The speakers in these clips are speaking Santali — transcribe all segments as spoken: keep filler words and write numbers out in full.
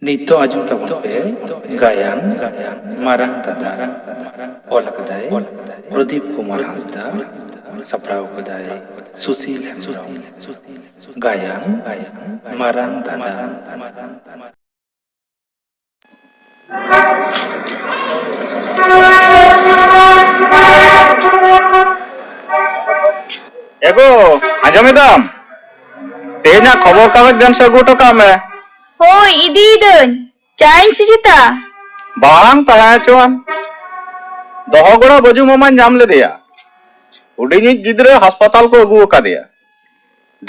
ᱱᱤᱛᱚᱜ ᱟᱸᱡᱚᱢ ᱛᱟᱵᱚᱱ ᱯᱮ ᱜᱟᱭᱟᱱ ᱢᱟᱨᱟᱝ ᱫᱟᱫᱟ᱾ ᱚᱞ ᱟᱠᱟᱫᱟᱭ ᱯᱨᱚᱫᱤᱯ ᱠᱩᱢᱟᱨ ᱦᱟᱸᱥᱫᱟ, ᱥᱟᱯᱲᱟᱣ ᱟᱠᱟᱫᱟᱭ ᱥᱩᱥᱤᱞ ᱦᱮᱢᱵᱨᱚᱢ᱾ ᱜᱟᱭᱟᱱ ᱢᱟᱨᱟᱝ ᱫᱟᱫᱟ᱾ ᱮᱜᱳ, ᱟᱸᱡᱚᱢᱮᱫᱟᱢ? ᱛᱮᱦᱮᱧᱟᱜ ᱠᱷᱚᱵᱚᱨ ᱠᱟᱜᱚᱡᱽ ᱫᱮᱱ ᱥᱮ ᱟᱹᱜᱩ ᱦᱚᱴᱚ ᱠᱟᱜ ᱢᱮ᱾ ᱦᱳᱭ, ᱤᱫᱤᱭᱮᱫᱟᱹᱧ᱾ ᱪᱟᱭᱤᱧ ᱥᱮ ᱪᱮᱛᱟ? ᱵᱟᱝ, ᱛᱟᱦᱮᱸ ᱦᱚᱪᱚᱣᱟᱱ᱾ ᱫᱚᱦᱚ ᱜᱚᱲᱟ ᱵᱟᱹᱡᱩ ᱢᱟᱢᱟᱧ ᱧᱟᱢ ᱞᱮᱫᱮᱭᱟ᱾ ᱦᱩᱰᱤᱧᱤᱡ ᱜᱤᱫᱽᱨᱟᱹ ᱦᱟᱥᱯᱟᱛᱟᱞ ᱠᱚ ᱟᱹᱜᱩ ᱟᱠᱟᱫᱮᱭᱟ᱾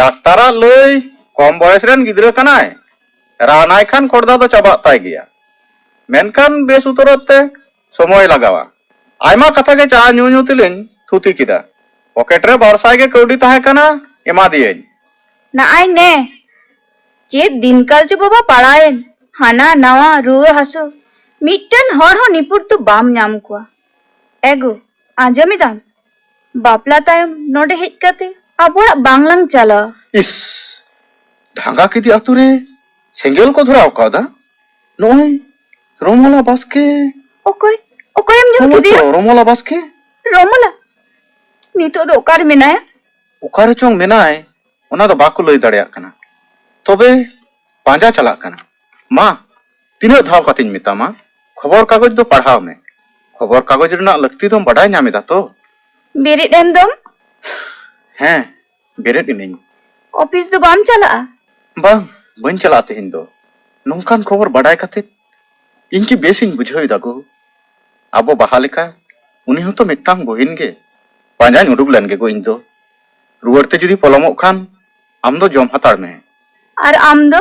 ᱰᱟᱠᱛᱟᱨᱟᱜ ᱞᱟᱹᱭ, ᱠᱚᱢ ᱵᱚᱭᱮᱥ ᱨᱮᱱ ᱜᱤᱫᱽᱨᱟᱹ ᱠᱟᱱᱟᱭ, ᱨᱟᱱᱟᱭ ᱠᱷᱟᱱ ᱠᱷᱚᱲᱫᱟ ᱫᱚ ᱪᱟᱵᱟᱜ ᱛᱟᱭ ᱜᱮᱭᱟ, ᱢᱮᱱᱠᱷᱟᱱ ᱵᱮᱥ ᱩᱛᱟᱹᱨᱚᱜ ᱛᱮ ᱥᱚᱢᱚᱭ ᱞᱟᱜᱟᱣᱟ᱾ ᱟᱭᱢᱟ ᱠᱟᱛᱷᱟ ᱜᱮ ᱪᱟ ᱧᱩ ᱧᱩ ᱛᱮᱞᱤᱧ ᱛᱷᱩᱛᱤ ᱠᱮᱫᱟ᱾ ᱯᱚᱠᱮᱴ ᱨᱮ ᱵᱟᱨ ᱥᱟᱭ ᱜᱮ ᱠᱟᱹᱣᱰᱤ ᱛᱟᱦᱮᱸ ᱠᱟᱱᱟ, ᱮᱢᱟ ᱫᱤᱭᱟᱹᱧ᱾ ᱱᱟᱜᱼᱟᱭ ᱱᱮ, ᱪᱮᱫ ᱫᱤᱱᱠᱟᱞ ᱪᱚ ᱵᱟᱵᱟ ᱯᱟᱲᱟᱣᱮᱱ, ᱦᱟᱱᱟ ᱱᱟᱣᱟ ᱨᱩᱣᱟᱹ ᱦᱟᱹᱥᱩ, ᱢᱤᱫᱴᱮᱱ ᱦᱚᱲ ᱦᱚᱸ ᱱᱤᱯᱩᱴ ᱫᱚ ᱵᱟᱢ ᱧᱟᱢ ᱠᱚᱣᱟ᱾ ᱮᱜᱳ, ᱟᱸᱡᱚᱢᱮᱫᱟᱢ? ᱵᱟᱯᱞᱟ ᱛᱟᱭᱚᱢ ᱱᱚᱰᱮ ᱦᱮᱡ ᱠᱟᱛᱮ ᱟᱵᱚ ᱚᱲᱟᱜ ᱵᱟᱝᱞᱟᱝ ᱪᱟᱞᱟᱣᱟ᱾ ᱤᱥ, ᱰᱷᱟᱸᱜᱟ ᱠᱤᱫᱤ ᱟᱛᱳ ᱨᱮ ᱥᱮᱸᱜᱮᱞ ᱠᱚ ᱫᱷᱚᱨᱟᱣ ᱠᱟᱣᱫᱟ᱾ ᱱᱚᱜᱼᱚᱭ ᱨᱚᱢᱚᱞᱟ ᱵᱟᱥᱠᱮ᱾ ᱚᱠᱚᱭ? ᱚᱠᱚᱭᱮᱢ ᱧᱩᱢ ᱠᱮᱫᱮᱭᱟ? ᱛᱚ, ᱨᱚᱢᱚᱞᱟ ᱵᱟᱥᱠᱮ᱾ ᱨᱚᱢᱚᱞᱟ? ᱱᱤᱛᱚᱜ ᱫᱚ ᱚᱠᱟᱨᱮ ᱢᱮᱱᱟᱭᱟ? ᱚᱠᱟᱨᱮ ᱪᱚᱝ ᱢᱮᱱᱟᱭ, ᱚᱱᱟ ᱫᱚ ᱵᱟᱠᱚ ᱞᱟᱹᱭ ᱫᱟᱲᱮᱭᱟᱜ ᱠᱟᱱᱟ᱾ ᱛᱚᱵᱮ ᱯᱟᱸᱡᱟ ᱪᱟᱞᱟᱜ ᱠᱟᱱᱟ᱾ ᱢᱟ, ᱛᱤᱱᱟᱹᱜ ᱫᱷᱟᱣ ᱠᱟᱛᱮᱧ ᱢᱮᱛᱟᱢᱟ, ᱠᱷᱚᱵᱚᱨ ᱠᱟᱜᱚᱡᱽ ᱫᱚ ᱯᱟᱲᱦᱟᱣ ᱢᱮ᱾ ᱠᱷᱚᱵᱚᱨ ᱠᱟᱜᱚᱡᱽ ᱨᱮᱱᱟᱜ ᱞᱟᱹᱠᱛᱤ ᱫᱚᱢ ᱵᱟᱰᱟᱭ ᱧᱟᱢ ᱮᱫᱟ ᱛᱚ? ᱵᱮᱨᱮᱫ ᱮᱱ ᱫᱚᱢ᱾ ᱦᱮᱸ, ᱵᱮᱨᱮᱫ ᱮᱱᱟᱹᱧ᱾ ᱚᱯᱷᱤᱥ ᱫᱚ ᱵᱟᱢ ᱪᱟᱞᱟᱜᱼᱟ? ᱵᱟᱝ, ᱵᱟᱹᱧ ᱪᱟᱞᱟᱜᱼᱟ ᱛᱮᱦᱮᱧ ᱫᱚ᱾ ᱱᱚᱝᱠᱟᱱ ᱠᱷᱚᱵᱚᱨ ᱵᱟᱰᱟᱭ ᱠᱟᱛᱮ ᱤᱧ ᱠᱤ ᱵᱮᱥ ᱤᱧ ᱵᱩᱡᱷᱟᱹᱣ ᱮᱫᱟ ᱜᱳ? ᱟᱵᱚ ᱵᱟᱦᱟ ᱞᱮᱠᱟ ᱩᱱᱤ ᱦᱚᱸᱛᱚ ᱢᱤᱫᱴᱟᱝ ᱵᱩᱦᱤᱱ ᱜᱮ᱾ ᱯᱟᱸᱡᱟᱧ ᱩᱰᱩᱠ ᱞᱮᱱ ᱜᱮ ᱜᱳ ᱤᱧ ᱫᱚ᱾ ᱨᱩᱣᱟᱹᱲ ᱛᱮ ᱡᱩᱫᱤ ᱯᱚᱞᱚᱢᱚᱜ ᱠᱷᱟᱱ, ᱟᱢ ᱫᱚ ᱡᱚᱢ ᱦᱟᱛᱟᱲ ᱢᱮ᱾ ᱟᱨ ᱟᱢ ᱫᱚ?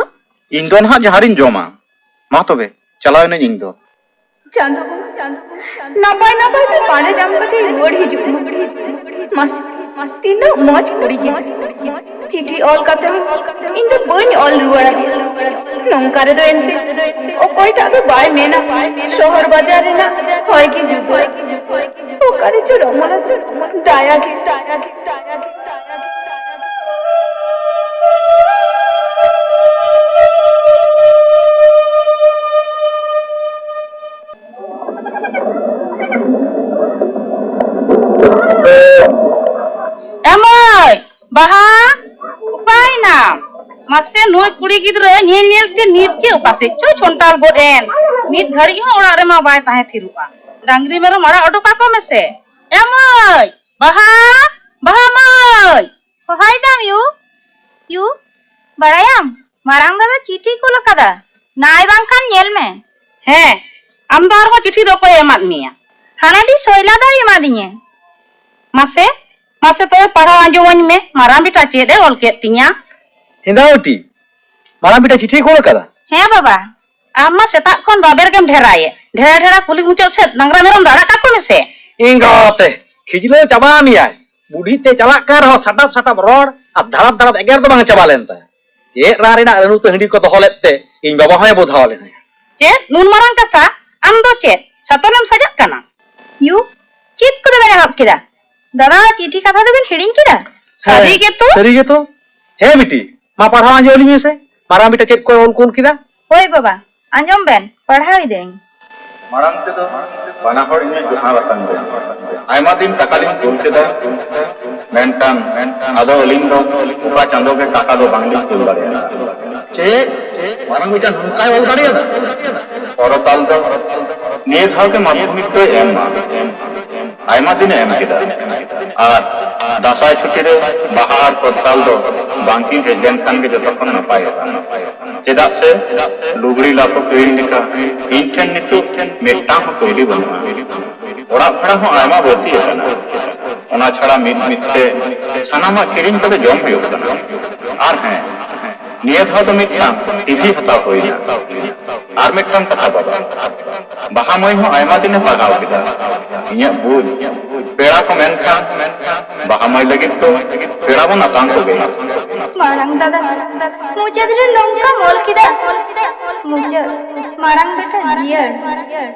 ᱤᱧ ᱫᱚ ᱱᱟᱦᱟᱜ ᱡᱟᱦᱟᱸ ᱨᱤᱧ ᱡᱚᱢᱟ᱾ ᱢᱟ ᱛᱚᱵᱮ, ᱪᱟᱞᱟᱣ ᱮᱱᱟᱹᱧ ᱤᱧ ᱫᱚ᱾ ᱪᱟᱸᱫᱚ ᱵᱚᱸᱜᱟ, ᱪᱟᱸᱫᱚ ᱵᱚᱸᱜᱟ, ᱱᱟᱯᱟᱭ ᱱᱟᱯᱟᱭ ᱛᱮ ᱯᱟᱸᱡᱟ ᱧᱟᱢ ᱠᱟᱛᱮ ᱨᱩᱣᱟᱹᱲ ᱦᱤᱡᱩᱜ ᱢᱟ᱾ ᱢᱟᱥᱮ, ᱛᱤᱱᱟᱹᱜ ᱢᱚᱡᱽ ᱠᱩᱲᱤ ᱜᱤᱫᱽᱨᱟᱹ᱾ ᱪᱤᱴᱷᱤ ᱚᱞ ᱠᱟᱛᱮ ᱦᱚᱸ ᱤᱧ ᱫᱚ ᱵᱟᱹᱧ ᱚᱞ ᱨᱩᱣᱟᱹᱲ ᱟᱫᱮᱭᱟ᱾ ᱱᱚᱝᱠᱟ ᱨᱮᱫᱚ ᱮᱱᱛᱮ ᱚᱠᱚᱭᱴᱟᱜ ᱫᱚ ᱵᱟᱭ ᱢᱮᱱᱟ, ᱥᱚᱦᱚᱨ ᱵᱟᱡᱟᱨ ᱨᱮᱱᱟᱜ ᱦᱚᱭ ᱜᱮ ᱡᱩᱫᱟᱹ᱾ ᱚᱠᱟᱨᱮ ᱪᱚ ᱨᱚᱢᱚᱞᱟ ᱪᱚ ᱫᱟᱭᱟ ᱜᱮ, ᱫᱟᱭᱟ ᱜᱮ, ᱫᱟᱭᱟ ᱜᱮ, ᱫᱟᱭᱟ ᱜᱮ᱾ ᱜᱮ ᱱᱤᱛ ᱜᱮ ᱚᱠᱟ ᱥᱮᱫ ᱪᱚᱭ ᱪᱷᱚᱱᱴᱟᱞ ᱜᱚᱫ ᱮᱱ᱾ ᱢᱤᱫ ᱜᱷᱟᱹᱲᱤᱡ ᱦᱚᱸ ᱚᱲᱟᱜ ᱨᱮᱢᱟ ᱵᱟᱭ ᱛᱟᱦᱮᱸ ᱛᱷᱤᱨᱚᱜᱼᱟ᱾ ᱰᱟᱝᱨᱤ ᱢᱮᱨᱚᱢ ᱟᱲᱟᱜ ᱚᱰᱚᱠ ᱠᱟᱠᱚ ᱢᱮᱥᱮ᱾ ᱮ ᱢᱟᱹᱭ, ᱵᱟᱦᱟ, ᱵᱟᱦᱟ ᱢᱟᱹᱭ᱾ ᱦᱚᱦᱚᱭ ᱫᱟᱢ ᱭᱩ, ᱭᱩ, ᱵᱟᱲᱟᱭᱟᱢ, ᱢᱟᱨᱟᱝ ᱫᱟᱫᱟ ᱪᱤᱴᱷᱤ ᱠᱩᱞ ᱟᱠᱟᱫᱟ᱾ ᱱᱟᱭ ᱵᱟᱝᱠᱷᱟᱱ ᱧᱮᱞ ᱢᱮ᱾ ᱦᱮᱸ, ᱟᱢ ᱫᱚ ᱟᱨᱦᱚᱸ ᱪᱤᱴᱷᱤ ᱫᱚ ᱚᱠᱚᱭᱮ ᱮᱢᱟᱫ ᱢᱮᱭᱟ? ᱦᱟᱱᱟᱰᱤ ᱥᱚᱭᱞᱟ ᱫᱟᱭ ᱮᱢᱟᱫᱤᱧᱟ᱾ ᱢᱟᱥᱮ, ᱢᱟᱥᱮ ᱛᱚᱵᱮ ᱯᱟᱲᱦᱟᱣ ᱟᱸᱡᱚᱢᱟᱹᱧ ᱢᱮ, ᱢᱟᱨᱟᱝ ᱵᱮᱴᱟ ᱪᱮᱫ ᱮ ᱚᱞ ᱠᱮᱫ ᱛᱤᱧᱟ? ᱦᱮᱸᱫᱟᱣᱛᱤ, ᱢᱟᱨᱟᱝ ᱵᱮᱴᱟ ᱪᱤᱴᱷᱤᱭ ᱠᱩᱞ ᱟᱠᱟᱫᱟ? ᱦᱮᱸ ᱵᱟᱵᱟ᱾ ᱟᱢ ᱢᱟ ᱥᱮᱛᱟᱜ ᱠᱷᱚᱱ ᱵᱟᱵᱮᱨ ᱜᱮᱢ ᱰᱷᱮᱨᱟᱭᱮᱫ, ᱰᱷᱮᱨᱟ ᱰᱷᱮᱨᱟ ᱠᱩᱞᱦᱤ ᱢᱩᱪᱟᱹᱫ ᱥᱮᱫ ᱰᱟᱝᱨᱟ ᱢᱮᱨᱚᱢ ᱫᱚ ᱟᱲᱟᱜ ᱠᱟᱠᱚ ᱢᱮᱥᱮ᱾ ᱮᱸᱜᱟᱛᱮ, ᱠᱷᱤᱡᱞᱟᱹᱣ ᱪᱟᱵᱟ ᱢᱮᱭᱟᱭ᱾ ᱵᱩᱰᱷᱤ ᱛᱮ ᱪᱟᱞᱟᱜ ᱠᱟᱱ ᱨᱮᱦᱚᱸ ᱥᱟᱰᱟᱯ ᱥᱟᱰᱟᱯ ᱨᱚᱲ ᱟᱨ ᱫᱷᱟᱲᱟᱯ ᱫᱷᱟᱲᱟᱯ ᱮᱜᱮᱨ ᱫᱚ ᱵᱟᱝ ᱪᱟᱵᱟ ᱞᱮᱱ ᱛᱟᱭᱟ᱾ ᱪᱮᱫ ᱨᱟᱱ ᱨᱮᱱᱟᱜ ᱨᱟᱹᱱᱩ ᱛᱮ ᱦᱟᱺᱰᱤ ᱠᱚ ᱫᱚᱦᱚ ᱞᱮᱫ ᱛᱮ ᱤᱧ ᱵᱟᱵᱟ ᱦᱚᱸᱭ ᱵᱚᱫᱷᱟᱣ ᱞᱮᱱᱟ᱾ ᱪᱮᱫ ᱱᱩᱱ ᱢᱟᱨᱟᱝ ᱠᱟᱛᱷᱟ? ᱟᱢ ᱫᱚ ᱪᱮᱫ ᱥᱟᱛᱚᱱᱮᱢ ᱥᱟᱡᱟᱜ ᱠᱟᱱᱟ? ᱭᱩ, ᱪᱮᱫ ᱠᱚᱫᱚ ᱵᱮᱱ ᱮᱦᱚᱵ ᱠᱮᱫᱟ? ᱫᱟᱫᱟ, ᱪᱤᱴᱷᱤ ᱠᱟᱛᱷᱟ ᱫᱚᱵᱮᱱ ᱦᱤᱲᱤᱧ ᱠᱮᱫᱟ? ᱥᱟᱹᱨᱤ ᱦᱮᱸ, ᱜᱮᱛᱚ? ᱥᱟᱹᱨᱤ ᱜᱮᱛᱚ᱾ ᱦᱮᱸ ᱵᱤᱴᱤ, ᱢᱟ ᱯᱟᱲᱦᱟᱣ ᱟᱸᱡᱚᱢ ᱟᱹᱞᱤᱧ ᱢᱮᱥᱮ᱾ ᱢᱟᱨᱟᱝ ᱵᱮᱴᱟ ᱪᱮᱫ ᱠᱚᱭ ᱚᱞ ᱠᱩᱞ ᱠᱮᱫᱟ? ᱦᱳᱭ ᱵᱟᱵᱟ, ᱟᱸᱡᱚᱢ ᱵᱮᱱ, ᱯᱟᱲᱦᱟᱣ ᱤᱫᱟᱹᱧ᱾ ᱢᱟᱲᱟᱝ ᱛᱮᱫᱚ ᱵᱟᱱᱟ ᱦᱚᱲ ᱤᱧ ᱡᱚᱦᱟᱨ ᱟᱠᱟᱱ ᱜᱮᱭᱟ᱾ ᱟᱭᱢᱟ ᱫᱤᱱ ᱴᱟᱠᱟ ᱞᱤᱧ ᱠᱩᱞ ᱠᱮᱫᱟ, ᱢᱮᱱᱠᱷᱟᱱ ᱟᱫᱚ ᱟᱹᱞᱤᱧ ᱫᱚ ᱚᱠᱟ ᱪᱟᱸᱫᱚ ᱜᱮ ᱴᱟᱠᱟ ᱫᱚ ᱵᱟᱝᱞᱤᱧ ᱠᱩᱞ ᱫᱟᱲᱮᱭᱟᱜᱼᱟ᱾ ᱪᱮᱫ? ᱢᱟᱨᱟᱝ ᱵᱮᱴᱟ ᱱᱚᱝᱠᱟᱭ ᱚᱞ ᱫᱟᱲᱮᱭᱟᱫᱟ? ᱯᱚᱨᱚᱛᱟᱞ ᱫᱚ ᱱᱤᱭᱟᱹ ᱫᱷᱟᱣ ᱜᱮ ᱢᱟᱫᱽᱫᱷᱚᱢᱤᱠ ᱫᱚᱭ ᱮᱢᱟ᱾ ᱟᱭᱢᱟ ᱫᱤᱱᱮ ᱮᱢ ᱠᱮᱫᱟ᱾ ᱟᱨ ᱫᱟᱸᱥᱟᱭ ᱪᱷᱩᱴᱤ ᱨᱮ ᱵᱟᱦᱟ ᱟᱨ ᱯᱚᱨᱛᱟᱞ ᱫᱚ ᱵᱟᱝᱠᱤᱱ ᱦᱮᱡ ᱞᱮᱱᱠᱷᱟᱱ ᱜᱮ ᱡᱚᱛᱚ ᱠᱷᱚᱱ ᱱᱟᱯᱟᱭᱚᱜᱼᱟ᱾ ᱪᱮᱫᱟᱜ ᱥᱮ ᱞᱩᱜᱽᱲᱤ ᱞᱟᱯᱚ ᱠᱤᱨᱤᱧ ᱞᱮᱠᱟ ᱤᱧ ᱴᱷᱮᱱ ᱱᱤᱛᱚᱜ ᱢᱤᱫᱴᱟᱝ ᱦᱚᱸ ᱠᱟᱹᱣᱰᱤ ᱵᱟᱹᱱᱩᱜᱼᱟ᱾ ᱚᱲᱟᱜ ᱵᱷᱟᱲᱟ ᱦᱚᱸ ᱟᱭᱢᱟ ᱵᱟᱹᱲᱛᱤ ᱟᱠᱟᱱᱟ᱾ ᱚᱱᱟ ᱪᱷᱟᱲᱟ ᱢᱤᱫ ᱢᱤᱫ ᱛᱮ ᱥᱟᱱᱟᱢᱟᱜ ᱠᱤᱨᱤᱧ ᱠᱟᱛᱮ ᱡᱚᱢ ᱦᱩᱭᱩᱜ ᱠᱟᱱᱟ᱾ ᱟᱨ ᱦᱮᱸ, ᱱᱤᱭᱟᱹ ᱫᱷᱟᱣ ᱫᱚ ᱢᱤᱫᱴᱟᱝ ᱴᱤᱵᱷᱤ ᱦᱟᱛᱟᱣ ᱦᱩᱭᱱᱟ᱾ ᱟᱨ ᱢᱤᱫᱴᱟᱝ ᱠᱟᱛᱷᱟ ᱵᱟᱵᱟ, ᱵᱟᱦᱟ ᱢᱟᱹᱭ ᱦᱚᱸ ᱟᱭᱢᱟ ᱫᱤᱱᱮ ᱯᱟᱲᱦᱟᱣ ᱠᱮᱫᱟ᱾ ᱤᱧᱟᱹᱜ ᱵᱩᱡᱽ, ᱯᱮᱲᱟ ᱠᱚ ᱢᱮᱱᱠᱷᱟᱱ ᱵᱟᱦᱟ ᱢᱟᱹᱭ ᱞᱟᱹᱜᱤᱫ ᱫᱚ ᱯᱮᱲᱟ ᱵᱚᱱ ᱟᱛᱟᱝ ᱠᱚᱜᱮᱭᱟ᱾ ᱢᱟᱨᱟᱝ ᱫᱟᱫᱟ, ᱢᱩᱪᱟᱹᱫ ᱨᱮ ᱱᱚᱝᱠᱟᱢ ᱚᱞ ᱠᱮᱫᱟ᱾ ᱢᱩᱪᱟᱹᱫ, ᱢᱟᱨᱟᱝ ᱵᱮᱴᱟ ᱡᱤᱭᱟᱹᱲ᱾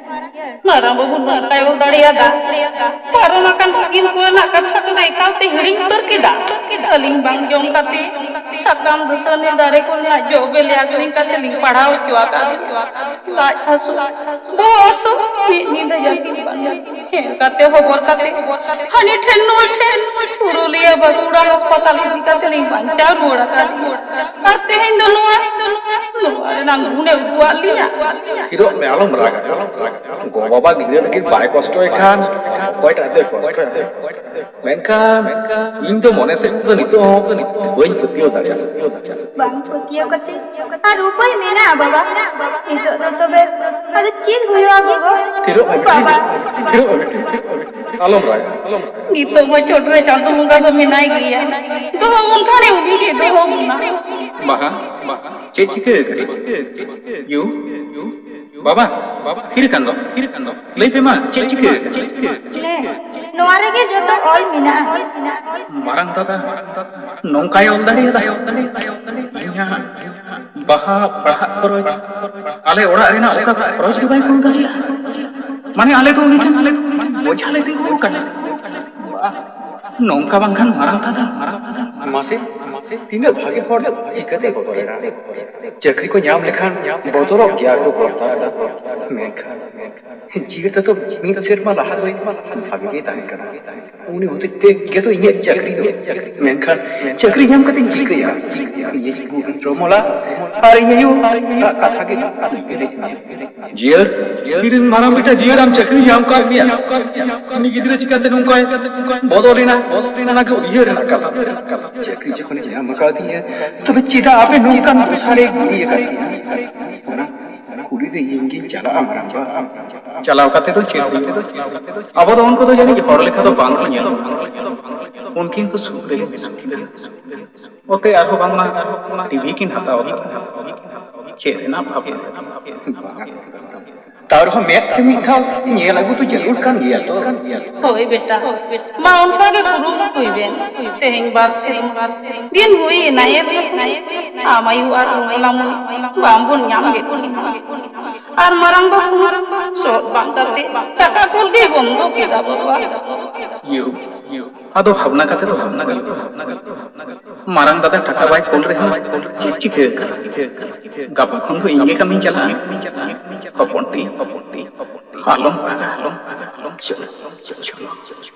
ᱢᱟᱨᱟᱝ ᱵᱟᱹᱵᱩ ᱱᱚᱝᱠᱟᱭ ᱚᱞ ᱫᱟᱲᱮᱭᱟᱫᱟ᱾ ᱯᱟᱨᱚᱢ ᱟᱠᱟᱱ ᱵᱷᱟᱹᱜᱤᱱ ᱠᱚᱨᱮᱱᱟᱜ ᱠᱟᱛᱷᱟ ᱠᱚᱫᱚ ᱮᱠᱟᱞᱛᱮ ᱦᱤᱲᱤᱧ ᱩᱛᱟᱹᱨ ᱠᱮᱫᱟ᱾ ᱟᱹᱞᱤᱧ ᱵᱟᱝ ᱡᱚᱢ ᱠᱟᱛᱮ ᱥᱟᱠᱟᱢ ᱫᱟᱹᱛᱟᱹᱱᱤ ᱫᱟᱨᱮ ᱠᱚᱨᱮᱱᱟᱜ ᱡᱚ ᱵᱤᱞᱤ ᱟᱹᱠᱷᱨᱤᱧ ᱠᱟᱛᱮ ᱞᱤᱧ ᱯᱟᱲᱦᱟᱣ ᱦᱚᱪᱚ ᱟᱠᱟᱫ ᱞᱤᱧᱟ᱾ ᱞᱟᱡ ᱦᱟᱹᱥᱩ, ᱵᱚᱦᱚᱜ ᱦᱟᱹᱥᱩ, ᱢᱤᱫ ᱧᱤᱫᱟᱹ ᱡᱟᱹᱯᱤᱫ ᱵᱟᱝ ᱜᱟᱱᱚᱜ᱾ ᱠᱷᱮᱞ ᱠᱟᱛᱮ ᱦᱚᱵᱚᱨ ᱠᱟᱛᱮ ᱦᱟᱹᱱᱤ ᱴᱷᱮᱱ ᱱᱩᱭ ᱴᱷᱮᱱ ᱯᱩᱨᱩᱞᱤᱭᱟᱹ ᱵᱟᱸᱠᱩᱲᱟ ᱦᱟᱥᱯᱟᱛᱟᱞ ᱤᱫᱤ ᱠᱟᱛᱮ ᱞᱤᱧ ᱵᱟᱧᱪᱟᱣ ᱨᱩᱣᱟᱹᱲ ᱟᱠᱟᱫᱮᱭᱟ᱾ ᱟᱨ ᱛᱮᱦᱮᱧ ᱫᱚ ᱱᱚᱣᱟ, ᱱᱚᱣᱟ ᱨᱮᱱᱟᱜ ᱜᱩᱱᱮ ᱩᱫᱩᱜ ᱟᱫ ᱞᱤᱧᱟ᱾ ᱛᱷᱤᱨᱚᱜ ᱢᱮ, ᱟᱞᱚᱢ ᱨᱟᱜᱟ, ᱟᱞᱚᱢ ᱨᱟᱜᱟ᱾ ᱜᱚ ᱵᱟᱵᱟ ᱜᱤᱫᱽᱨᱟᱹ ᱞᱟᱹᱜᱤᱫ ᱵᱟᱭ ᱠᱚᱥᱴᱚᱭ ᱠᱷᱟᱱ ᱚᱠᱚᱭᱴᱟᱜ ᱫᱚᱭ ᱠᱚᱥᱴᱚᱭᱟ? ᱢᱮᱱᱠᱷᱟᱱ ᱤᱧ ᱫᱚ ᱢᱚᱱᱮ ᱥᱮᱫ ᱛᱮᱫᱚ ᱱᱤᱛᱚᱜ ᱦᱚᱸ ᱵᱟᱹᱧ ᱯᱟᱹᱛᱭᱟᱹᱣ ᱫᱟᱲᱮᱭᱟᱜᱼᱟ᱾ ᱵᱟᱝ ᱯᱟᱹᱛᱭᱟᱹᱣ ᱠᱟᱛᱮ ᱟᱨ ᱩᱯᱟᱹᱭ ᱢᱮᱱᱟᱜᱼᱟ ᱵᱟᱵᱟ? ᱱᱤᱛᱚᱜ ᱫᱚ ᱛᱚᱵᱮ ᱟᱫᱚ ᱪᱮᱫ ᱦᱩᱭᱩᱜᱼᱟ ᱜᱚᱜᱚ? ᱛᱷᱤᱨᱚᱜ ᱢᱮ, ᱵᱟᱵᱟ᱾ ᱛᱷᱤᱨᱚᱜ ᱢᱮ, ᱛᱷᱤᱨᱚᱜ ᱢᱮ᱾ ᱟᱞᱚᱢ ᱨᱟᱜᱟ, ᱟᱞᱚᱢ ᱨᱟᱜᱟ᱾ ᱱᱤᱛᱚᱜ ᱦᱚᱸ ᱪᱚᱴ ᱨᱮ ᱪᱟᱸᱫᱚ ᱵᱚᱸᱜᱟ ᱫᱚ ᱢᱮᱱᱟᱭ ᱜᱮᱭᱟ᱾ ᱫᱚᱦᱚ ᱵᱚᱱ ᱠᱷᱟᱱᱮ ᱩᱱᱤ ᱜᱮ ᱫᱚᱦᱚ ᱵᱚᱱᱟ᱾ ᱵᱟᱦᱟ, ᱪᱮᱫ ᱪᱤᱠᱟᱹ ᱟᱠᱟᱱᱟ? ᱭᱩ, ᱵᱟᱵᱟ, ᱛᱷᱤᱨ ᱟᱠᱟᱱ ᱫᱚ, ᱞᱟᱹᱭ ᱯᱮ ᱢᱟ, ᱪᱮᱫ ᱪᱤᱠᱟᱹ ᱟᱠᱟᱱᱟ? ᱱᱮ, ᱱᱚᱣᱟ ᱨᱮᱜᱮ ᱡᱚᱛᱚ ᱚᱞ ᱢᱮᱱᱟᱜᱼᱟ᱾ ᱢᱟᱨᱟᱝ ᱫᱟᱫᱟ ᱱᱚᱝᱠᱟᱭ ᱚᱞ ᱫᱟᱲᱮᱭᱟᱫᱟ? ᱤᱧᱟᱜ ᱵᱟᱦᱟ ᱯᱟᱲᱦᱟᱜ ᱠᱷᱚᱨᱚᱪ ᱟᱞᱮ ᱚᱲᱟᱜ ᱨᱮᱱᱟᱜ ᱚᱠᱟ ᱠᱷᱚᱨᱚᱪ ᱜᱮ ᱵᱟᱭ ᱠᱩᱲᱟᱹᱣ ᱫᱟᱲᱮᱭᱟᱜᱼᱟ᱾ ᱢᱟᱱᱮ ᱟᱞᱮ ᱫᱚ ᱩᱱᱤ ᱴᱷᱮᱱ ᱵᱚᱡᱷᱟ ᱞᱮ ᱛᱤᱸᱜᱩ ᱟᱠᱟᱱᱟ᱾ ᱵᱟᱦ, ᱱᱚᱝᱠᱟ ᱵᱟᱝᱠᱷᱟᱱ ᱢᱟᱨᱟᱝ ᱫᱟᱫᱟ, ᱢᱟᱨᱟᱝ ᱫᱟᱫᱟ᱾ ᱢᱟᱥᱮ, ᱛᱤᱱᱟᱹᱜ ᱵᱷᱟᱜᱮ ᱦᱚᱲ ᱪᱤᱠᱟᱹᱛᱮ ᱵᱚᱫᱚᱞᱮᱱᱟ? ᱪᱟᱹᱠᱨᱤ ᱠᱚ ᱧᱟᱢ ᱞᱮᱠᱷᱟᱱ ᱵᱚᱫᱚᱞᱚᱜ ᱜᱮᱭᱟ ᱠᱚ ᱵᱚᱨᱛᱟ᱾ ᱢᱮᱱᱠᱷᱟᱱ ᱡᱤᱭᱚᱱ ᱨᱮᱫᱚ ᱢᱤᱫ ᱥᱮᱨᱢᱟ ᱞᱟᱦᱟ ᱫᱚ ᱵᱷᱟᱜᱮ ᱜᱮ ᱛᱟᱦᱮᱸ ᱠᱟᱱᱟ᱾ ᱩᱱᱤ ᱦᱚᱛᱮᱡ ᱛᱮ ᱜᱮᱛᱚ ᱤᱧᱟᱹᱜ ᱪᱟᱹᱠᱨᱤ ᱫᱚ᱾ ᱢᱮᱱᱠᱷᱟᱱ ᱪᱟᱹᱠᱨᱤ ᱧᱟᱢ ᱠᱟᱛᱮ ᱪᱤᱠᱟᱹᱭᱟ? ᱤᱧᱤᱡ ᱵᱩᱰᱷᱤ ᱨᱚᱢᱚᱞᱟ ᱟᱨ ᱤᱧ ᱟᱭᱳ ᱟᱜ ᱠᱟᱛᱷᱟ ᱜᱮ ᱩᱭᱦᱟᱹᱨᱮᱫ ᱢᱮᱭᱟ᱾ ᱡᱤᱭᱟᱹᱲ, ᱤᱧ ᱨᱮᱱ ᱢᱟᱨᱟᱝ ᱵᱮᱴᱟ ᱡᱤᱭᱟᱹᱲ ᱟᱢ ᱪᱟᱹᱠᱨᱤ ᱧᱟᱢ ᱠᱟᱜ ᱢᱮᱭᱟ᱾ ᱩᱱᱤ ᱜᱤᱫᱽᱨᱟᱹ ᱪᱤᱠᱟᱹᱛᱮ ᱱᱚᱝᱠᱟᱭ ᱵᱚᱫᱚᱞ ᱮᱱᱟ? ᱚᱱᱟ ᱜᱮ ᱩᱭᱦᱟᱹᱨ ᱨᱮᱱᱟᱜ ᱠᱟᱛᱷᱟ᱾ ᱪᱟᱹᱠᱨᱤ ᱡᱚᱠᱷᱚᱱᱮ ᱧᱟᱢ ᱟᱠᱟᱫᱤᱧᱟ, ᱛᱚᱵᱮ ᱪᱮᱫᱟᱜ ᱟᱯᱮ ᱱᱚᱝᱠᱟᱱ ᱫᱚᱥᱟᱨᱮ ᱜᱤᱰᱤ ᱟᱠᱟᱫ ᱯᱮᱭᱟ? ᱚᱱᱟ ᱠᱩᱞᱤ ᱫᱚ ᱤᱧ ᱜᱤᱧ ᱪᱟᱞᱟᱜᱼᱟ, ᱢᱟᱨᱟᱝᱵᱟ᱾ ᱪᱟᱞᱟᱣ ᱠᱟᱛᱮ ᱫᱚ ᱪᱮᱫ ᱦᱩᱭᱩᱜᱼᱟ? ᱟᱵᱚ ᱫᱚ ᱩᱱᱠᱩ ᱫᱚ ᱡᱟᱹᱱᱤᱡ ᱦᱚᱲ ᱞᱮᱠᱟ ᱫᱚ ᱵᱟᱝ ᱠᱚ ᱧᱮᱞᱚᱜᱼᱟ᱾ ᱩᱱᱠᱤᱱ ᱫᱚ ᱥᱩᱠ ᱨᱮᱜᱮ ᱢᱮᱱᱟᱜ ᱠᱤᱱᱟ᱾ ᱚᱛᱮ ᱟᱨᱦᱚᱸ ᱵᱟᱝᱢᱟ ᱴᱤᱵᱷᱤ ᱠᱤᱱ ᱦᱟᱛᱟᱣ ᱟᱠᱟᱫᱼᱟ᱾ ᱪᱮᱫ ᱨᱮᱱᱟᱜ ᱵᱷᱟᱵᱽᱱᱟ? ᱛᱟᱣ ᱨᱮᱦᱚᱸ ᱢᱮᱫ ᱛᱮ ᱢᱤᱫ ᱫᱷᱟᱣ ᱧᱮᱞ ᱟᱹᱜᱩ ᱫᱚ ᱡᱟᱹᱨᱩᱲ ᱠᱟᱱ ᱜᱮᱭᱟ ᱛᱚ᱾ ᱦᱳᱭ ᱵᱮᱴᱟ, ᱢᱟ ᱚᱱᱠᱟ ᱜᱮ ᱠᱩᱨᱩᱢᱩᱴᱩᱭ ᱵᱮᱱ᱾ ᱛᱮᱦᱮᱧ ᱵᱟᱨ ᱥᱤᱧ ᱫᱤᱱ ᱦᱩᱭ ᱮᱱᱟ, ᱮᱱ ᱨᱮᱦᱚᱸ ᱟᱢ ᱟᱭᱳ ᱟᱨ ᱨᱚᱢᱚᱞᱟ ᱢᱟᱹᱭ ᱵᱟᱝ ᱵᱚᱱ ᱧᱟᱢ ᱞᱮᱫ ᱠᱤᱱᱟ᱾ ᱟᱨ ᱢᱟᱨᱟᱝ ᱵᱟᱹᱵᱩ ᱥᱚᱦᱚᱫ ᱵᱟᱝ ᱠᱟᱛᱮ ᱴᱟᱠᱟ ᱠᱩᱞ ᱜᱮ ᱵᱚᱱᱫᱚ ᱠᱮᱫᱟ ᱵᱟᱵᱟ᱾ ᱤᱭᱟᱹ, ᱤᱭᱟᱹ, ᱟᱫᱚ ᱵᱷᱟᱵᱽᱱᱟ ᱠᱟᱛᱮ ᱫᱚ ᱵᱷᱟᱵᱽᱱᱟ ᱜᱮ ᱦᱩᱭᱩᱜᱼᱟ᱾ ᱢᱟᱨᱟᱝ ᱫᱟᱫᱟ ᱴᱟᱠᱟ ᱵᱟᱭ ᱠᱩᱞ ᱨᱮᱦᱚᱸ ᱪᱮᱫ ᱪᱤᱠᱟᱹ ᱟᱠᱟᱱᱟ? ᱜᱟᱯᱟ ᱠᱷᱚᱱ ᱫᱚ ᱤᱧ ᱜᱮ ᱠᱟᱹᱢᱤᱧ ᱪᱟᱞᱟᱜᱼᱟ᱾ ᱦᱚᱯᱚᱱ ᱴᱤ, ᱦᱚᱯᱚᱱ ᱴᱤ, ᱟᱞᱚᱢ ᱨᱟᱜᱟ, ᱟᱞᱚᱢ ᱨᱟᱜᱟ, ᱟᱞᱚᱢ ᱪᱚᱞᱚ, ᱪᱚᱞᱚ, ᱪᱚᱞᱚ᱾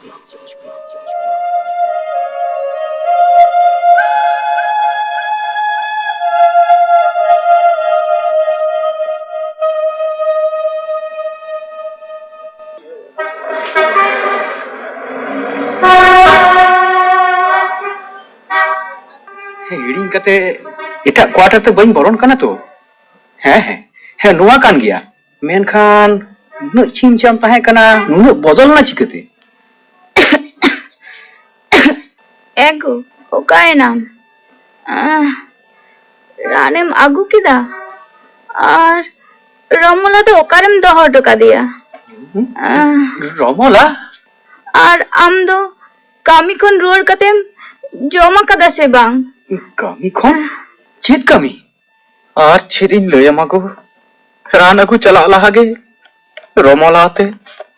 ᱦᱤᱲᱤᱧ ᱠᱟᱛᱮ ᱮᱴᱟᱜ quarter ᱛᱮ ᱵᱟᱹᱧ ᱵᱚᱞᱚᱱ ᱠᱟᱱᱟ ᱛᱚ? ᱦᱮᱸ, ᱦᱮᱸ, ᱦᱮᱸ, ᱱᱚᱣᱟ ᱠᱟᱱ ᱜᱮᱭᱟ᱾ ᱢᱮᱱᱠᱷᱟᱱ ᱱᱩᱱᱟᱹᱜ ᱪᱷᱤᱢ ᱪᱷᱟᱢ ᱛᱟᱦᱮᱸ ᱠᱟᱱᱟ, ᱱᱩᱱᱟᱹᱜ ᱵᱚᱫᱚᱞ ᱮᱱᱟ ᱪᱤᱠᱟᱹᱛᱮ? ᱮ ᱜᱳ, ᱚᱠᱟᱭᱮᱱᱟᱢ? ᱟᱦ, ᱨᱟᱱᱮᱢ ᱟᱹᱜᱩ ᱠᱮᱫᱟ? ᱟᱨ ᱨᱚᱢᱚᱞᱟ ᱫᱚ ᱚᱠᱟᱨᱮᱢ ᱫᱚᱦᱚ ᱦᱚᱴᱚ ᱠᱟᱫᱮᱭᱟ? ᱦᱩᱸ? ᱟᱦ᱾ ᱨᱚᱢᱚᱞᱟ? ᱟᱨ ᱟᱢ ᱫᱚ ᱠᱟᱹᱢᱤ ᱠᱷᱚᱱ ᱨᱩᱣᱟᱹᱲ ᱠᱟᱛᱮᱢ ᱡᱚᱢ ᱟᱠᱟᱫᱟ ᱥᱮ ᱵᱟᱝ? ᱠᱟᱹᱢᱤ ᱠᱷᱚᱱ? ᱪᱮᱫ ᱠᱟᱹᱢᱤ? ᱟᱨ ᱪᱮᱫ ᱤᱧ ᱞᱟᱹᱭᱟᱢᱟ ᱜᱳ? ᱨᱟᱱ ᱟᱹᱜᱩ ᱪᱟᱞᱟᱜ ᱞᱟᱦᱟ ᱜᱮ ᱨᱚᱢᱚᱞᱟ ᱟᱛᱮ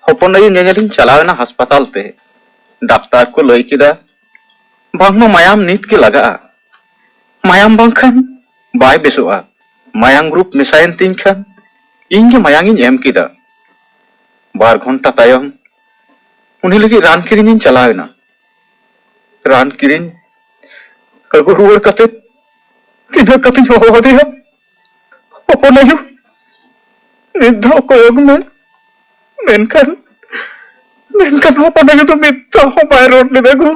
ᱦᱚᱯᱚᱱ ᱟᱭᱳ ᱧᱮᱧᱮᱞᱤᱧ ᱪᱟᱞᱟᱣ ᱮᱱᱟ ᱦᱟᱥᱯᱟᱛᱟᱞ ᱛᱮ᱾ ᱰᱟᱠᱛᱟᱨ ᱠᱚ ᱞᱟᱹᱭ ᱠᱮᱫᱟ, ᱵᱟᱝᱢᱟ ᱢᱟᱭᱟᱢ ᱱᱤᱛ ᱜᱮ ᱞᱟᱜᱟᱜᱼᱟ᱾ ᱢᱟᱭᱟᱢ ᱵᱟᱝᱠᱷᱟᱱ ᱵᱟᱭ ᱵᱮᱥᱚᱜᱼᱟ᱾ ᱢᱟᱭᱟᱝ ᱜᱨᱩᱯ ᱢᱮᱥᱟᱭᱮᱱ ᱛᱤᱧ ᱠᱷᱟᱱ ᱤᱧ ᱜᱮ ᱢᱟᱭᱟᱝ ᱤᱧ ᱮᱢ ᱠᱮᱫᱟ᱾ ᱵᱟᱨ ᱜᱷᱚᱱᱴᱟ ᱛᱟᱭᱚᱢ ᱩᱱᱤ ᱞᱟᱹᱜᱤᱫ ᱨᱟᱱ ᱠᱤᱨᱤᱧ ᱤᱧ ᱪᱟᱞᱟᱣ ᱮᱱᱟ᱾ ᱨᱟᱱ ᱠᱤᱨᱤᱧ ᱟᱹᱜᱩ ᱨᱩᱣᱟᱹᱲ ᱠᱟᱛᱮ ᱛᱤᱱᱟᱹᱜ ᱠᱟᱛᱮᱧ ᱦᱚᱦᱚ ᱟᱫᱮᱭᱟ, ᱦᱚᱯᱚᱱ ᱟᱭᱳ, ᱢᱤᱫ ᱫᱷᱟᱣ ᱠᱚᱭᱚᱜ ᱢᱮ᱾ ᱢᱮᱱᱠᱷᱟᱱ, ᱢᱮᱱᱠᱷᱟᱱ ᱦᱚᱯᱚᱱ ᱟᱭᱳ ᱫᱚ ᱢᱤᱫ ᱫᱷᱟᱣ ᱦᱚᱸ ᱵᱟᱭ ᱨᱚᱲ ᱞᱮᱫᱟ ᱜᱳ᱾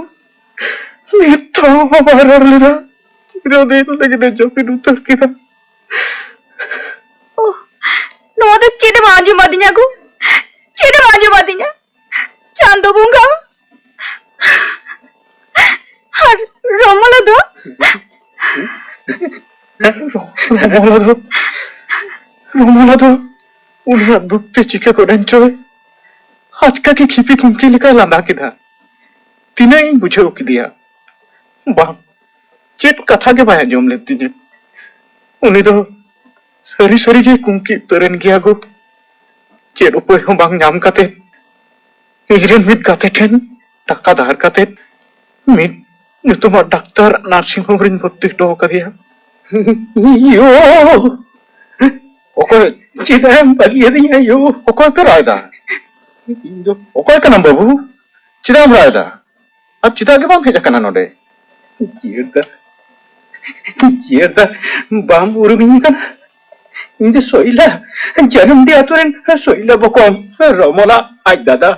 ᱢᱤᱫ ᱫᱷᱟᱣ ᱦᱚᱸ ᱵᱟᱭ ᱨᱚᱲ ᱞᱮᱫᱟ᱾ ᱪᱤᱨᱚᱫᱤᱱ ᱞᱟᱹᱜᱤᱫ ᱮ ᱡᱟᱹᱯᱤᱫ ᱩᱛᱟᱹᱨ ᱠᱮᱫᱟ᱾ ᱳᱦ, ᱱᱚᱣᱟ ᱫᱚ ᱪᱮᱫ ᱮᱢ ᱟᱸᱡᱚᱢ ᱟᱹᱫᱤᱧᱟ ᱜᱳ? ᱪᱮᱫ ᱮᱢ ᱟᱸᱡᱚᱢ ᱟᱹᱫᱤᱧᱟ? ᱪᱟᱸᱫᱚ ᱵᱚᱸᱜᱟ! ᱟᱨ ᱨᱚᱢᱚᱞᱟ ᱫᱚ? ᱨᱚᱢᱚᱞᱟ ᱫᱚ, ᱨᱚᱢᱚᱞᱟ ᱫᱚ ᱩᱱᱤᱭᱟᱜ ᱫᱩᱠ ᱛᱮ ᱪᱤᱠᱟᱹ ᱜᱚᱫ ᱮᱱ ᱪᱚᱭ᱾ ᱟᱪᱠᱟ ᱜᱮ ᱠᱷᱤᱯᱤ ᱠᱷᱩᱢᱠᱤ ᱞᱮᱠᱟᱭ ᱞᱟᱸᱫᱟ ᱠᱮᱫᱟ᱾ ᱛᱤᱱᱟᱹᱜ ᱤᱧ ᱵᱩᱡᱷᱟᱹᱣ ᱠᱮᱫᱮᱭᱟ, ᱵᱟᱝ, ᱪᱮᱫ ᱠᱟᱛᱷᱟ ᱜᱮ ᱵᱟᱭ ᱟᱸᱡᱚᱢ ᱞᱮᱫ ᱛᱤᱧᱟᱹ᱾ ᱩᱱᱤ ᱫᱚ ᱥᱟᱹᱨᱤ ᱥᱟᱹᱨᱤ ᱜᱮ ᱠᱩᱝᱠᱤ ᱩᱛᱟᱹᱨ ᱮᱱ ᱜᱮᱭᱟ ᱜᱳ᱾ ᱪᱮᱫ ᱩᱯᱟᱹᱭ ᱦᱚᱸ ᱵᱟᱝ ᱧᱟᱢ ᱠᱟᱛᱮ ᱤᱧᱨᱮᱱ ᱢᱤᱫ ᱜᱟᱛᱮ ᱴᱷᱮᱱ ᱴᱟᱠᱟ ᱫᱷᱟᱨ ᱠᱟᱛᱮ ᱢᱤᱫ ᱧᱩᱛᱩᱢᱟᱱ ᱰᱟᱠᱛᱟᱨ ᱱᱟᱨᱥᱤᱝ ᱦᱳᱢ ᱨᱤᱧ ᱵᱷᱚᱨᱛᱤ ᱦᱚᱴᱚ ᱟᱠᱟᱫᱮᱭᱟ᱾ ᱭᱳ! ᱚᱠᱚᱭ? ᱪᱮᱫᱟᱜ ᱮᱢ ᱵᱟᱹᱜᱤᱭᱟᱫᱤᱧᱟ ᱭᱳ? ᱚᱠᱚᱭ ᱯᱮ ᱨᱟᱜ ᱮᱫᱟ? ᱤᱧ ᱫᱚ ᱚᱠᱚᱭ ᱠᱟᱱᱟᱢ ᱵᱟᱹᱵᱩ? ᱪᱮᱫᱟᱜ ᱮᱢ ᱨᱟᱜ ᱮᱫᱟ? ᱟᱨ ᱪᱮᱫᱟᱜ ᱜᱮ ᱵᱟᱢ ᱦᱮᱡ ᱟᱠᱟᱱᱟ ᱱᱚᱰᱮ? ᱡᱤᱭᱟᱹᱲ ᱫᱟ, ᱡᱤᱭᱟᱹᱲ ᱫᱟ, ᱵᱟᱢ ᱩᱨᱩᱢᱤᱧ ᱠᱟᱱᱟ? ᱤᱧ ᱫᱚ ᱥᱚᱭᱞᱟ, ᱡᱟᱹᱱᱩᱢᱰᱤ ᱟᱛᱳ ᱨᱮᱱ ᱥᱚᱭᱞᱟ ᱵᱚᱠᱚᱧ, ᱨᱚᱢᱚᱞᱟ ᱟᱡ ᱫᱟᱫᱟ᱾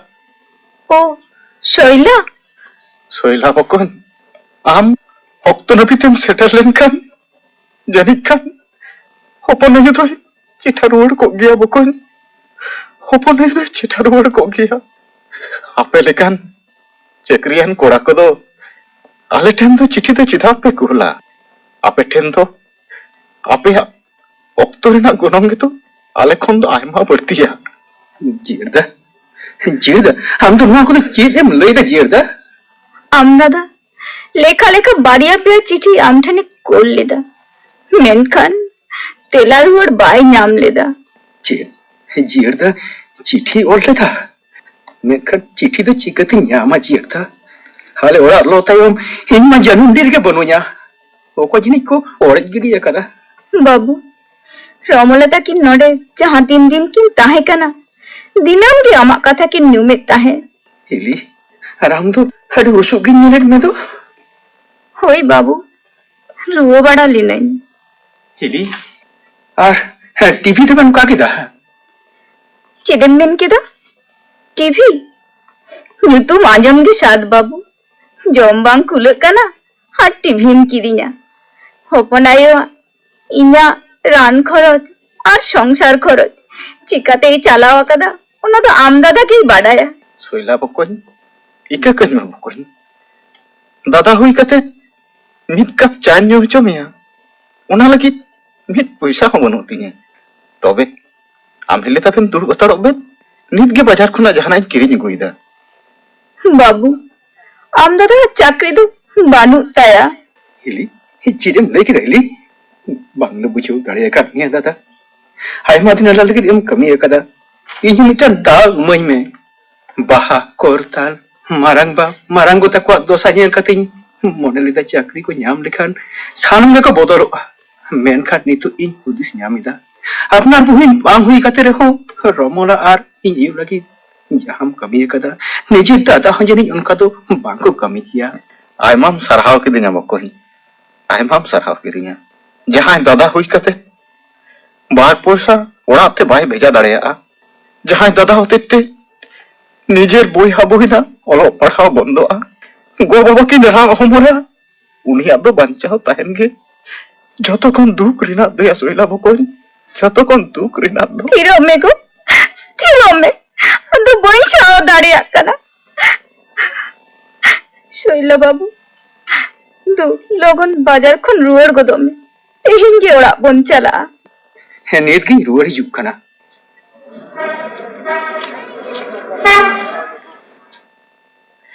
ᱳ, ᱥᱚᱭᱞᱟ? ᱥᱚᱭᱞᱟ ᱵᱚᱠᱚᱧ, ᱟᱢ ᱚᱠᱛᱚ ᱱᱟᱹᱯᱤᱛᱮᱢ ᱥᱮᱴᱮᱨ ᱞᱮᱱᱠᱷᱟᱱ ᱡᱟᱹᱱᱤᱡ ᱠᱷᱟᱱ ᱦᱚᱯᱚᱱ ᱟᱭᱳ ᱫᱚᱭ ᱪᱮᱴᱷᱟ ᱨᱩᱣᱟᱹᱲ ᱠᱚᱜ ᱜᱮᱭᱟ ᱵᱚᱠᱚᱧ᱾ ᱦᱚᱯᱚᱱ ᱟᱭᱳ ᱫᱚᱭ ᱪᱮᱴᱷᱟ ᱨᱩᱣᱟᱹᱲ ᱠᱚᱜ ᱜᱮᱭᱟ᱾ ᱟᱯᱮ ᱞᱮᱠᱟᱱ ᱪᱟᱹᱠᱨᱤᱭᱟᱱ ᱠᱚᱲᱟ ᱠᱚᱫᱚ ᱟᱞᱮ ᱴᱷᱮᱱ ᱫᱚ ᱪᱤᱴᱷᱤ ᱫᱚ ᱪᱮᱫᱟᱜ ᱯᱮ ᱠᱩᱞᱟ? ᱟᱯᱮ ᱴᱷᱮᱱ ᱫᱚ ᱟᱯᱮᱭᱟᱜ ᱚᱠᱛᱚ ᱨᱮᱱᱟᱜ ᱜᱚᱱᱚᱝ ᱜᱮᱛᱚ ᱟᱞᱮ ᱠᱷᱚᱱ ᱫᱚ ᱟᱭᱢᱟ ᱵᱟᱹᱲᱛᱤᱭᱟ᱾ ᱡᱤᱭᱟᱹᱲ ᱫᱟ, ᱡᱤᱭᱟᱹᱲ ᱫᱟ, ᱟᱢ ᱫᱚ ᱱᱚᱣᱟ ᱠᱚᱫᱚ ᱪᱮᱫ ᱮᱢ ᱞᱟᱹᱭ ᱫᱟ ᱡᱤᱭᱟᱹᱲ ᱫᱟ? ᱟᱢ ᱫᱟᱫᱟ ᱞᱮᱠᱷᱟ ᱞᱮᱠᱷᱟ ᱵᱟᱨᱭᱟ ᱯᱮᱭᱟ ᱪᱤᱴᱷᱤ ᱟᱢ ᱴᱷᱮᱱᱮ ᱠᱳᱞ ᱞᱮᱫᱟ, ᱢᱮᱱᱠᱷᱟᱱ ᱛᱮᱞᱟ ᱨᱩᱣᱟᱹᱲ ᱵᱟᱭ ᱧᱟᱢ ᱞᱮᱫᱟ᱾ ᱪᱮᱫ? ᱡᱤᱭᱟᱹᱲ ᱫᱟ ᱪᱤᱴᱷᱤ ᱚᱞ ᱞᱮᱫᱟ? ᱢᱮᱱᱠᱷᱟᱱ ᱪᱤᱴᱷᱤ ᱫᱚ ᱪᱤᱠᱟᱹᱛᱮᱧ ᱧᱟᱢᱟ ᱡᱤᱭᱟᱹᱲ ᱫᱟ? ᱟᱞᱮ ᱚᱲᱟᱜ ᱞᱚ ᱛᱟᱭᱚᱢ ᱤᱧ ᱢᱟ ᱡᱟᱹᱱᱩᱢᱰᱤ ᱨᱮᱜᱮ ᱵᱟᱹᱱᱩᱧᱟ᱾ ᱚᱠᱚᱭ ᱡᱟᱹᱱᱤᱡ ᱠᱚ ᱚᱲᱮᱡ ᱜᱤᱰᱤ ᱟᱠᱟᱫᱟ᱾ ᱵᱟᱹᱵᱩ, ᱨᱚᱢᱚᱞᱟ ᱛᱟᱹᱠᱤᱱ ᱱᱚᱰᱮ ᱡᱟᱦᱟᱸ ᱛᱤᱱ ᱫᱤᱱ ᱠᱤᱱ ᱛᱟᱦᱮᱸ ᱠᱟᱱᱟ, ᱫᱤᱱᱟᱹᱢ ᱜᱮ ᱟᱢᱟᱜ ᱠᱟᱛᱷᱟ ᱠᱤᱱ ᱧᱩᱢᱮᱫ ᱛᱟᱦᱮᱸ᱾ ᱦᱤᱞᱤ, ᱟᱨ ᱟᱢ ᱫᱚ ᱟᱹᱰᱤ ᱩᱥᱩᱜ ᱜᱤᱧ ᱧᱮᱞᱮᱫ ᱢᱮ ᱫᱚ᱾ ᱦᱳᱭ ᱵᱟᱹᱵᱩ, ᱨᱩᱣᱟᱹ ᱵᱟᱲᱟ ᱞᱤᱱᱟᱹᱧ᱾ ᱦᱤᱞᱤ, ᱟᱨ ᱦᱮᱸ, ᱴᱤᱵᱷᱤ ᱫᱚᱵᱮᱱ ᱚᱠᱟ ᱠᱮᱫᱟ? ᱪᱮᱫ ᱮᱢ ᱢᱮᱱ ᱠᱮᱫᱟ? ᱴᱤᱵᱷᱤ? ᱧᱩᱛᱩᱢ ᱟᱸᱡᱚᱢ ᱜᱮ ᱥᱟᱫ ᱵᱟᱹᱵᱩ᱾ ᱡᱚᱢ ᱵᱟᱝ ᱠᱩᱞᱟᱹᱜ ᱠᱟᱱᱟ ᱟᱨ ᱴᱤᱵᱷᱤᱢ ᱠᱤᱨᱤᱧᱟ᱾ ᱦᱚᱯᱚᱱ ᱟᱭᱳᱣᱟᱜ, ᱤᱧᱟᱜ ᱨᱟᱱ ᱠᱷᱚᱨᱚᱪ ᱟᱨ ᱥᱚᱝᱥᱟᱨ ᱠᱷᱚᱨᱚᱪ ᱪᱤᱠᱟᱛᱮᱭ ᱪᱟᱞᱟᱣ ᱟᱠᱟᱫᱟ, ᱚᱱᱟ ᱫᱚ ᱟᱢ ᱫᱟᱫᱟ ᱜᱮᱭ ᱵᱟᱰᱟᱭᱟ᱾ ᱥᱚᱭᱞᱟ ᱵᱚᱠᱚᱧ, ᱤᱠᱟᱹ ᱠᱟᱹᱧ ᱢᱮ ᱵᱚᱠᱚᱧ᱾ ᱫᱟᱫᱟ ᱦᱩᱭ ᱠᱟᱛᱮ ᱢᱤᱫ ᱠᱟᱯ ᱪᱟᱧ ᱧᱩ ᱦᱚᱪᱚ ᱢᱮᱭᱟ, ᱚᱱᱟ ᱞᱟᱹᱜᱤᱫ ᱢᱤᱫ ᱯᱚᱭᱥᱟ ᱦᱚᱸ ᱵᱟᱹᱱᱩᱜ ᱛᱤᱧᱟᱹ᱾ ᱛᱚᱵᱮ ᱟᱢ ᱦᱤᱞᱤ ᱛᱟᱵᱮᱱ ᱫᱩᱲᱩᱵ ᱦᱟᱛᱟᱲᱚᱜ ᱵᱮᱱ, ᱱᱤᱛ ᱜᱮ ᱵᱟᱡᱟᱨ ᱠᱷᱚᱱᱟᱜ ᱡᱟᱦᱟᱱᱟᱜ ᱤᱧ ᱠᱤᱨᱤᱧ ᱟᱹᱜᱩᱭᱮᱫᱟ᱾ ᱵᱟᱹᱵᱩ, ᱟᱢ ᱫᱟᱫᱟ ᱪᱟᱹᱠᱨᱤ ᱫᱚ ᱵᱟᱹᱱᱩᱜ ᱛᱟᱭᱟ᱾ ᱦᱤᱞᱤ, ᱪᱮᱫ ᱮᱢ ᱞᱟᱹᱭ ᱠᱮᱫᱟ ᱦᱤᱞᱤ? ᱵᱟᱝᱞᱮ ᱵᱩᱡᱷᱟᱹᱣ ᱫᱟᱲᱮ ᱟᱠᱟᱫ ᱢᱮᱭᱟ ᱫᱟᱫᱟ᱾ ᱟᱭᱢᱟ ᱫᱤᱱ ᱟᱞᱮ ᱞᱟᱹᱜᱤᱫ ᱮᱢ ᱠᱟᱹᱢᱤ ᱟᱠᱟᱫᱟ, ᱤᱧ ᱦᱚᱸ ᱢᱤᱫᱴᱟᱝ ᱫᱟᱣ ᱤᱢᱟᱹᱧ ᱢᱮ᱾ ᱵᱟᱦᱟ, ᱠᱚᱨᱛᱟᱞ, ᱢᱟᱨᱟᱝᱵᱟ, ᱢᱟᱨᱟᱝ ᱜᱚ ᱛᱟᱠᱚᱣᱟᱜ ᱫᱚᱥᱟ ᱧᱮᱞ ᱠᱟᱛᱮᱧ ᱢᱚᱱᱮ ᱞᱮᱫᱟ ᱪᱟᱹᱠᱨᱤ ᱠᱚ ᱧᱟᱢ ᱞᱮᱠᱷᱟᱱ ᱥᱟᱱᱟᱢ ᱜᱮᱠᱚ ᱵᱚᱫᱚᱞᱚᱜᱼᱟ᱾ ᱢᱮᱱᱠᱷᱟᱱ ᱱᱤᱛᱚᱜ ᱤᱧ ᱦᱩᱫᱤᱥ ᱧᱟᱢ ᱮᱫᱟ, ᱟᱯᱱᱟᱨ ᱵᱩᱦᱤᱱ ᱵᱟᱝ ᱦᱩᱭ ᱠᱟᱛᱮ ᱨᱮᱦᱚᱸ ᱨᱚᱢᱚᱞᱟ ᱟᱨ ᱤᱧ ᱟᱭᱳ ᱞᱟᱹᱜᱤᱫ ᱡᱟᱦᱟᱸᱢ ᱠᱟᱹᱢᱤ ᱟᱠᱟᱫᱟ, ᱱᱤᱡᱮᱨ ᱫᱟᱫᱟ ᱦᱚᱸ ᱡᱟᱹᱱᱤᱡ ᱚᱱᱠᱟ ᱫᱚ ᱵᱟᱝ ᱠᱚ ᱠᱟᱹᱢᱤ ᱠᱮᱭᱟ᱾ ᱟᱭᱢᱟᱢ ᱥᱟᱨᱦᱟᱣ ᱠᱤᱫᱤᱧᱟ ᱵᱚᱠᱚᱧ, ᱟᱭᱢᱟᱢ ᱥᱟᱨᱦᱟᱣ ᱠᱤᱫᱤᱧᱟ᱾ ᱡᱟᱦᱟᱸᱭ ᱫᱟᱫᱟ ᱦᱩᱭ ᱠᱟᱛᱮ ᱵᱟᱨ ᱯᱚᱭᱥᱟ ᱚᱲᱟᱜ ᱛᱮ ᱵᱟᱭ ᱵᱷᱮᱡᱟ ᱫᱟᱲᱮᱭᱟᱜᱼᱟ, ᱡᱟᱦᱟᱸᱭ ᱫᱟᱫᱟ ᱦᱚᱛᱮᱡ ᱛᱮ ᱱᱤᱡᱮᱨ ᱵᱚᱭᱦᱟ ᱵᱚᱦᱤᱱᱟᱜ ᱚᱞᱚᱜ ᱯᱟᱲᱦᱟᱣ ᱵᱚᱱᱫᱚᱜᱼᱟ, ᱜᱚ ᱵᱟᱵᱟ ᱠᱤᱱ ᱨᱟᱜ ᱦᱚᱢᱚᱨᱟ, ᱩᱱᱤᱭᱟᱜ ᱫᱚ ᱵᱟᱧᱪᱟᱣ ᱛᱟᱦᱮᱱ ᱜᱮ ᱡᱷᱚᱛᱚ ᱠᱷᱚᱱ ᱫᱩᱠ ᱨᱮᱱᱟᱜ ᱫᱚᱭᱟ ᱥᱚᱭᱞᱟ ᱵᱚᱠᱚᱧ, ᱡᱷᱚᱛᱚ ᱠᱷᱚᱱ ᱫᱩᱠ ᱨᱮᱱᱟᱜ ᱫᱚ᱾ ᱛᱷᱤᱨᱚᱜ ᱢᱮ ᱜᱚ, ᱛᱷᱤᱨᱚᱜ ᱢᱮ᱾ ᱟᱫᱚ ᱵᱟᱹᱧ ᱥᱟᱦᱟᱣ ᱫᱟᱲᱮᱭᱟᱜ ᱠᱟᱱᱟ᱾ ᱥᱚᱭᱞᱟ ᱵᱟᱹᱵᱩ, ᱫᱩ, ᱞᱚᱜᱚᱱ ᱵᱟᱡᱟᱨ ᱠᱷᱚᱱ ᱨᱩᱣᱟᱹᱲ ᱜᱚᱫᱚᱜ ᱢᱮ᱾ ᱛᱮᱦᱮᱧ ᱜᱮ ᱚᱲᱟᱜ ᱵᱚᱱ ᱪᱟᱞᱟᱜᱼᱟ᱾ ᱦᱮᱸ, ᱱᱤᱛ ᱜᱤᱧ ᱨᱩᱣᱟᱹᱲ ᱦᱤᱡᱩᱜ ᱠᱟᱱᱟ᱾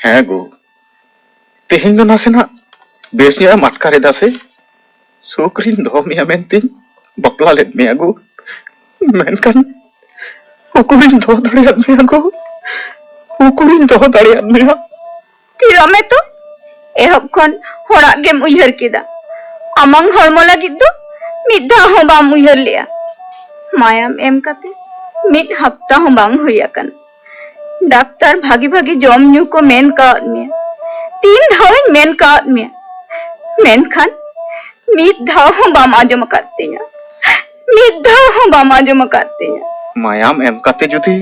ᱦᱮᱸ ᱜᱳ, ᱛᱮᱦᱮᱧ ᱫᱚ ᱱᱟᱥᱮᱱᱟᱜ ᱵᱮᱥ ᱧᱚᱜ ᱮᱢ ᱟᱴᱠᱟᱨ ᱮᱫᱟ ᱥᱮ? ᱥᱩᱠ ᱨᱤᱧ ᱫᱚᱦᱚ ᱢᱮᱭᱟ ᱢᱮᱱᱛᱮᱧ ᱵᱟᱯᱞᱟ ᱞᱮᱫ ᱢᱮᱭᱟ ᱜᱳ, ᱢᱮᱱᱠᱷᱟᱱ ᱩᱠᱩᱨᱤᱧ ᱫᱚᱦᱚ ᱫᱟᱲᱮᱭᱟᱫ ᱢᱮᱭᱟ ᱜᱳ, ᱩᱠᱩᱨᱤᱧ ᱫᱚᱦᱚ ᱫᱟᱲᱮᱭᱟᱫ ᱢᱮᱭᱟ? ᱛᱷᱤᱨᱚᱜ ᱢᱮ ᱛᱚ, ᱮᱦᱚᱵ ᱠᱷᱚᱱ ᱦᱚᱲᱟᱜ ᱜᱮᱢ ᱩᱭᱦᱟᱹᱨ ᱠᱮᱫᱟ᱾ ᱟᱢᱟᱝ ᱦᱚᱲᱢᱚ ᱞᱟᱹᱜᱤᱫ ᱫᱚ ᱢᱤᱫ ᱫᱷᱟᱣ ᱦᱚᱸ ᱵᱟᱢ ᱩᱭᱦᱟᱹᱨ ᱞᱮᱜᱼᱟ᱾ ᱢᱟᱭᱟᱢ ᱮᱢ ᱠᱟᱛᱮ ᱢᱤᱫ ᱦᱟᱯᱛᱟ ᱦᱚᱸ ᱵᱟᱝ ᱦᱩᱭ ᱟᱠᱟᱱᱟ᱾ ᱰᱟᱠᱛᱟᱨ ᱵᱷᱟᱜᱤ ᱵᱷᱟᱜᱤ ᱡᱚᱢ ᱧᱩ ᱠᱚ ᱢᱮᱱ ᱠᱟᱣᱟᱫ ᱢᱮᱭᱟ, ᱛᱤᱱ ᱫᱷᱟᱣ ᱤᱧ ᱢᱮᱱ ᱠᱟᱣᱟᱫ ᱢᱮᱭᱟ, ᱢᱮᱱᱠᱷᱟᱱ ᱢᱤᱫ ᱫᱷᱟᱣ ᱦᱚᱸ ᱵᱟᱢ ᱟᱸᱡᱚᱢ ᱟᱠᱟᱫ ᱛᱤᱧᱟ, ᱢᱤᱫ ᱫᱷᱟᱣ ᱦᱚᱸ ᱵᱟᱢ ᱟᱸᱡᱚᱢ ᱟᱠᱟᱫ ᱛᱤᱧᱟ᱾ ᱢᱟᱭᱟᱢ ᱮᱢ ᱠᱟᱛᱮ ᱡᱩᱫᱤ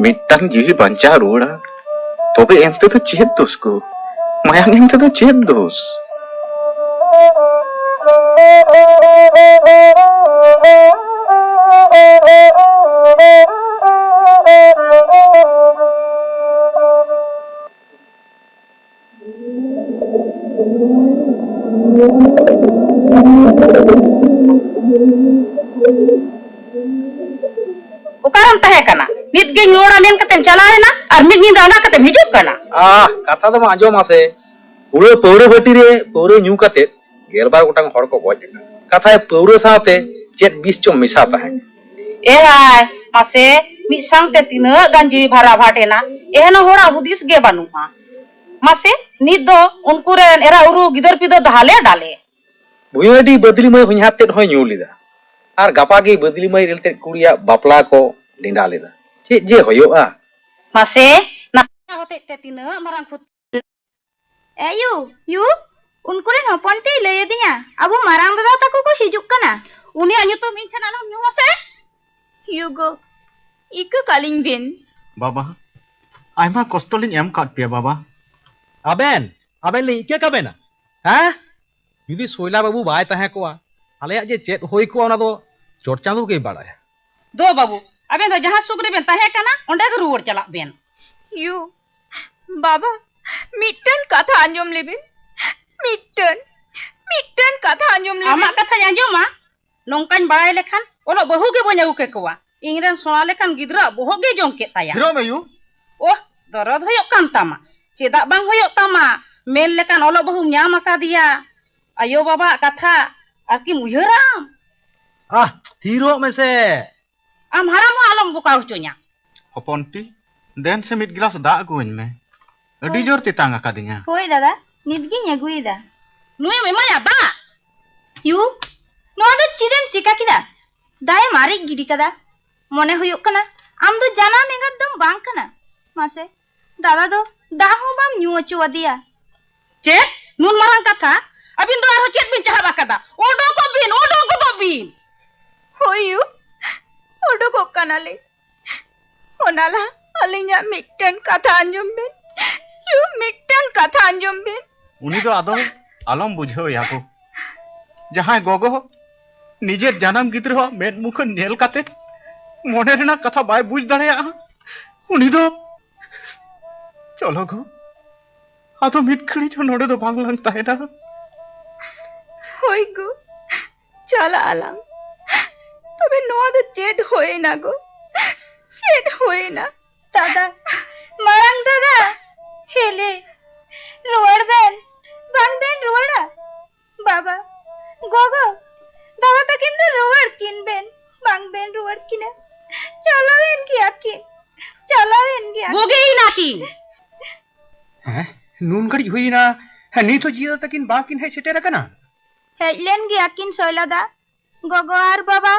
ᱢᱤᱫᱴᱟᱝ ᱡᱤᱣᱤ ᱵᱟᱧᱪᱟᱣ ᱨᱩᱣᱟᱹᱲᱟ, ᱛᱚᱵᱮ ᱮᱱᱛᱮ ᱫᱚ ᱪᱮᱫ ᱫᱳᱥ ᱜᱳ? ᱢᱟᱭᱟᱢ ᱮᱢ ᱛᱮᱫᱚ ᱪᱮᱫ ᱫᱳᱥ? ᱚᱠᱟᱨᱮᱢ ᱛᱟᱦᱮᱸ ᱠᱟᱱᱟ? ᱱᱤᱛ ᱜᱮᱧ ᱨᱩᱣᱟᱹᱲᱟ ᱢᱮᱱ ᱠᱟᱛᱮᱢ ᱪᱟᱞᱟᱣ ᱮᱱᱟ ᱟᱨ ᱢᱤᱫ ᱧᱤᱫᱟᱹ ᱟᱸᱜᱟ ᱠᱟᱛᱮᱢ ᱦᱤᱡᱩᱜ ᱠᱟᱱᱟ᱾ ᱟᱦ, ᱠᱟᱛᱷᱟ ᱫᱚ ᱢᱟ ᱟᱸᱡᱚᱢ ᱢᱟᱥᱮ᱾ ᱦᱩᱲᱟᱹ ᱯᱟᱹᱣᱨᱟᱹ ᱵᱷᱟᱹᱴᱤ ᱨᱮ ᱯᱟᱹᱣᱨᱟᱹ ᱧᱩ ᱠᱟᱛᱮ ᱜᱮᱞᱵᱟᱨ ᱜᱚᱴᱟᱝ ᱦᱚᱲ ᱠᱚ ᱜᱚᱡ ᱮᱱᱟ᱾ ᱠᱟᱛᱷᱟᱭ ᱯᱟᱹᱣᱨᱟᱹ ᱥᱟᱶᱛᱮ ᱪᱮᱫ ᱵᱤᱥ ᱪᱚᱝ ᱢᱮᱥᱟ ᱛᱟᱦᱮᱸ ᱠᱟᱱᱟ᱾ ᱮ ᱦᱟᱭ, ᱢᱟᱥᱮ, ᱢᱤᱫ ᱥᱟᱶᱛᱮ ᱛᱤᱱᱟᱹᱜ ᱜᱟᱱ ᱡᱤᱣᱤ ᱵᱷᱟᱨᱟ ᱵᱷᱟᱴ ᱮᱱᱟ᱾ ᱮᱱ ᱦᱚᱲᱟᱜ ᱦᱩᱫᱤᱥ ᱜᱮ ᱵᱟᱹᱱᱩᱜᱼᱟ᱾ ᱢᱟᱥᱮ, ᱱᱤᱛ ᱫᱚ ᱩᱱᱠᱩ ᱨᱮᱱ ᱮᱨᱟ ᱩᱨᱩ ᱜᱤᱫᱟᱹᱨ ᱯᱤᱫᱟᱹᱨ ᱫᱚ ᱦᱟᱞᱮ ᱰᱟᱞᱮ᱾ ᱵᱷᱩᱭᱟᱹᱰᱤ ᱵᱟᱹᱫᱽᱞᱤ ᱢᱟᱹᱭ ᱦᱚᱧᱦᱟᱨ ᱛᱮᱫ ᱦᱚᱸᱭ ᱧᱩ ᱞᱮᱫᱟ, ᱟᱨ ᱜᱟᱯᱟ ᱜᱮ ᱵᱟᱹᱫᱽᱞᱤ ᱢᱟᱹᱭ ᱨᱮᱞ ᱛᱮᱫ ᱠᱩᱲᱤᱭᱟᱜ ᱵᱟᱯᱞᱟ ᱠᱚ ᱱᱮᱰᱟ ᱞᱮᱫᱟ᱾ ᱪᱮᱫ ᱡᱮ ᱦᱩᱭᱩᱜᱼᱟ? ᱢᱟᱥᱮ, ᱱᱟᱥᱮ ᱦᱚᱛᱮᱡ ᱛᱮ ᱛᱤᱱᱟᱹᱜ ᱢᱟᱨᱟᱝ ᱠᱷᱚᱛᱤ᱾ ᱮ ᱭᱩ, ᱭᱩ, ᱩᱱᱠᱩ ᱨᱮᱱ ᱦᱚᱯᱚᱱ ᱛᱮᱭ ᱞᱟᱹᱭ ᱟᱹᱫᱤᱧᱟ, ᱟᱵᱚ ᱢᱟᱨᱟᱝ ᱫᱟᱫᱟ ᱛᱟᱠᱚ ᱠᱚ ᱦᱤᱡᱩᱜ ᱠᱟᱱᱟ᱾ ᱩᱱᱤᱭᱟᱜ ᱧᱩᱛᱩᱢ ᱤᱧ ᱴᱷᱮᱱ ᱟᱞᱚᱢ ᱧᱩ ᱟᱥᱮ᱾ ᱭᱩ ᱜᱚ, ᱤᱠᱟᱹ ᱠᱟᱹᱞᱤᱧ ᱵᱤᱱ᱾ ᱵᱟᱵᱟ, ᱟᱭᱢᱟ ᱠᱚᱥᱴᱚ ᱞᱤᱧ ᱮᱢ ᱠᱟᱫ ᱯᱮᱭᱟ ᱵᱟᱵᱟ᱾ ᱟᱵᱮᱱ, ᱟᱵᱮᱱ ᱞᱤᱧ ᱤᱠᱟᱹ ᱠᱟᱵᱮᱱᱟ, ᱦᱮᱸ? ᱡᱩᱫᱤ ᱥᱚᱭᱞᱟ ᱵᱟᱹᱵᱩ ᱵᱟᱭ ᱛᱟᱦᱮᱸ ᱠᱚᱜᱼᱟ, ᱟᱞᱮᱭᱟᱜ ᱡᱮ ᱪᱮᱫ ᱦᱩᱭ ᱠᱚᱜᱼᱟ, ᱚᱱᱟ ᱫᱚ ᱪᱚᱴ ᱪᱟᱸᱫᱚ ᱜᱮᱭ ᱵᱟᱲᱟᱭᱟ᱾ ᱫᱚ ᱵᱟᱹᱵᱩ, ᱟᱵᱮᱱ ᱫᱚ ᱡᱟᱦᱟᱸ ᱥᱩᱠ ᱨᱮᱵᱮᱱ ᱛᱟᱦᱮᱸ ᱠᱟᱱᱟ, ᱚᱸᱰᱮ ᱜᱮ ᱨᱩᱣᱟᱹᱲ ᱪᱟᱞᱟᱜ ᱵᱮᱱ᱾ ᱭᱩ, ᱵᱟᱵᱟ, ᱢᱤᱫᱴᱟᱹᱝ ᱠᱟᱛᱷᱟ ᱟᱸᱡᱚᱢ ᱞᱮᱵᱤᱱ᱾ ᱢᱤᱫᱴᱟᱹᱝ, ᱢᱤᱫᱴᱟᱹᱝ ᱠᱟᱛᱷᱟ ᱟᱸᱡᱚᱢ ᱞᱮᱵᱤᱱ᱾ ᱟᱢᱟᱜ ᱠᱟᱛᱷᱟᱧ ᱟᱸᱡᱚᱢᱟ? ᱱᱚᱝᱠᱟᱧ ᱵᱟᱲᱟᱭ ᱞᱮᱠᱷᱟᱱ ᱚᱞᱚᱜ ᱵᱟᱹᱦᱩ ᱜᱮ ᱵᱟᱹᱧ ᱟᱹᱜᱩ ᱠᱮᱠᱚᱣᱟ᱾ ᱤᱧ ᱨᱮᱱ ᱥᱚᱱᱟ ᱞᱮᱠᱟᱱ ᱜᱤᱫᱽᱨᱟᱹᱣᱟᱜ ᱵᱚᱦᱚᱜ ᱜᱮ ᱡᱚᱝ ᱠᱮᱫ ᱛᱟᱭᱟ᱾ ᱛᱷᱤᱨᱚᱜ ᱢᱮ ᱭᱩ᱾ ᱳᱦ, ᱫᱚᱨᱚᱫ ᱦᱩᱭᱩᱜ ᱠᱟᱱ ᱛᱟᱢᱟ᱾ ᱪᱮᱫᱟᱜ ᱵᱟᱝ ᱦᱩᱭᱩᱜ ᱛᱟᱢᱟ? ᱢᱮᱱ ᱞᱮᱠᱟᱱ ᱚᱞᱚᱜ ᱵᱟᱹᱦᱩᱢ ᱧᱟᱢ ᱟᱠᱟᱫᱮᱭᱟ᱾ ᱟᱭᱳ ᱵᱟᱵᱟᱣᱟᱜ ᱠᱟᱛᱷᱟ ᱟᱨᱠᱤᱢ ᱩᱭᱦᱟᱹᱨᱟ ᱟᱢ? ᱟᱦ, ᱛᱷᱤᱨᱚᱜ ᱢᱮᱥᱮ᱾ ᱟᱢ ᱦᱟᱲᱟᱢ ᱦᱚᱸ ᱟᱞᱚᱢ ᱵᱚᱠᱟ ᱦᱚᱪᱚᱧᱟ᱾ ᱦᱚᱯᱚᱱᱴᱤ, ᱫᱮᱱ ᱥᱮ ᱢᱤᱫ ᱜᱞᱟᱥ ᱫᱟᱜ ᱟᱹᱜᱩᱣᱟᱹᱧ ᱢᱮ᱾ ᱟᱹᱰᱤ ᱦᱳᱭ᱾ ᱡᱳᱨ ᱛᱮᱛᱟᱝ ᱟᱠᱟᱫᱤᱧᱟ᱾ ᱦᱳᱭ ᱫᱟᱫᱟ, ᱱᱤᱛ ᱜᱤᱧ ᱟᱹᱜᱩᱭᱮᱫᱟ᱾ ᱱᱩᱭᱮᱢ ᱮᱢᱟᱭᱟ ᱫᱟᱜ? ᱭᱩ, ᱱᱚᱣᱟ ᱫᱚ ᱪᱮᱫ ᱮᱢ ᱪᱤᱠᱟ ᱠᱮᱫᱟ? ᱫᱟᱜ ᱮᱢ ᱟᱨᱮᱡ ᱜᱤᱰᱤ ᱠᱟᱫᱟ᱾ ᱢᱚᱱᱮ ᱦᱩᱭᱩᱜ ᱠᱟᱱᱟ ᱟᱢ ᱫᱚ ᱡᱟᱱᱟᱢ ᱮᱸᱜᱟᱛ ᱫᱚᱢ ᱵᱟᱝ ᱠᱟᱱᱟ᱾ ᱢᱟᱥᱮ, ᱫᱟᱫᱟ ᱫᱚ ᱫᱟᱜ ᱦᱚᱸ ᱵᱟᱢ ᱧᱩ ᱦᱚᱪᱚ ᱟᱫᱮᱭᱟ᱾ ᱪᱮᱫ? ᱱᱩᱱ ᱢᱟᱨᱟᱝ ᱠᱟᱛᱷᱟ? ᱟᱹᱵᱤᱱ ᱫᱚ ᱟᱨᱦᱚᱸ ᱪᱮᱫ ᱵᱤᱱ ᱪᱟᱦᱟᱵ ᱟᱠᱟᱫᱟ? ᱚᱰᱚᱠᱚᱜ ᱵᱤᱱ, ᱚᱰᱚᱠ ᱜᱚᱫᱚᱜ ᱵᱤᱱ᱾ ᱦᱳᱭ ᱭᱩ, ᱚᱰᱚᱠᱚᱜ ᱠᱟᱱᱟᱞᱮ᱾ ᱚᱱᱟ ᱞᱟᱦᱟ ᱟᱹᱞᱤᱧᱟᱜ ᱢᱤᱫᱴᱟᱝ ᱠᱟᱛᱷᱟ ᱟᱸᱡᱚᱢ ᱵᱤᱱ᱾ ᱭᱩ, ᱢᱤᱫᱴᱟᱝ ᱠᱟᱛᱷᱟ ᱟᱸᱡᱚᱢ ᱵᱤᱱ᱾ ᱩᱱᱤ ᱫᱚ ᱟᱫᱚ ᱟᱞᱚᱢ ᱵᱩᱡᱷᱟᱹᱣ ᱮᱭᱟ ᱜᱳ᱾ ᱡᱟᱦᱟᱸᱭ ᱜᱚᱜᱚ ᱱᱤᱡᱮᱨ ᱡᱟᱱᱟᱢ ᱜᱤᱫᱽᱨᱟᱹᱣᱟᱜ ᱢᱮᱫ ᱢᱩᱠᱷᱟᱹᱱ ᱧᱮᱞ ᱠᱟᱛᱮ ᱢᱚᱱᱮ ᱨᱮᱱᱟᱜ ᱠᱟᱛᱷᱟ ᱵᱟᱭ ᱵᱩᱡᱽ ᱫᱟᱲᱮᱭᱟᱜᱼᱟ, ᱩᱱᱤ ᱫᱚ, ᱪᱚᱞᱚ ᱜᱳ, ᱟᱫᱚ ᱢᱤᱫ ᱜᱷᱟᱹᱲᱤᱡ ᱦᱚᱸ ᱱᱚᱰᱮ ᱫᱚ ᱵᱟᱝ ᱞᱟᱝ ᱛᱟᱦᱮᱱᱟ᱾ ᱦᱳᱭ ᱜᱳ, ᱪᱟᱞᱟᱜ ᱟᱞᱟᱝ᱾ ᱛᱚᱵᱮ ᱱᱚᱣᱟ ᱫᱚ ᱪᱮᱫ ᱦᱩᱭᱮᱱᱟ ᱜᱳ? ᱪᱮᱫ ᱦᱩᱭᱮᱱᱟ? ᱫᱟᱫᱟ, ᱢᱟᱨᱟᱝ ᱫᱟᱫᱟ, ᱦᱤᱞᱤ, ᱨᱩᱣᱟᱹᱲ ᱵᱮᱱ, ᱵᱟᱝ ᱵᱮᱱ ᱨᱩᱣᱟᱹᱲᱟ? ᱵᱟᱵᱟ, ᱜᱚᱜᱚ, ᱫᱟᱫᱟ ᱛᱟᱹᱠᱤᱱ ᱫᱚ ᱨᱩᱣᱟᱹᱲ ᱠᱤᱱ ᱵᱮᱱ, ᱵᱟᱝ ᱵᱮᱱ ᱨᱩᱣᱟᱹᱲ ᱠᱤᱱᱟ, ᱪᱟᱞᱟᱣᱮᱱ ᱜᱮᱭᱟ ᱠᱤᱱ᱾ ᱪᱟᱞᱟᱣᱮᱱ ᱜᱮᱭᱟ᱾ ᱵᱩᱜᱤᱭᱮᱱᱟ ᱠᱤᱱ᱾ ᱦᱮᱸ, ᱱᱩᱱ ᱜᱷᱟᱹᱲᱤᱡ ᱦᱩᱭᱮᱱᱟ᱾ ᱦᱮᱸ, ᱱᱤᱛ ᱦᱚᱸ ᱡᱤᱭᱟᱹ ᱛᱟᱹᱠᱤᱱ ᱵᱟᱝᱠᱤᱱ ᱦᱮᱡ ᱥᱮᱴᱮᱨ ᱟᱠᱟᱱᱟ? ᱦᱮᱡ ᱞᱮᱱ ᱜᱮᱭᱟ ᱠᱤᱱ ᱥᱚᱭᱞᱟ ᱫᱟ᱾ ᱜᱚᱜᱚ ᱟᱨ ᱵᱟᱵᱟ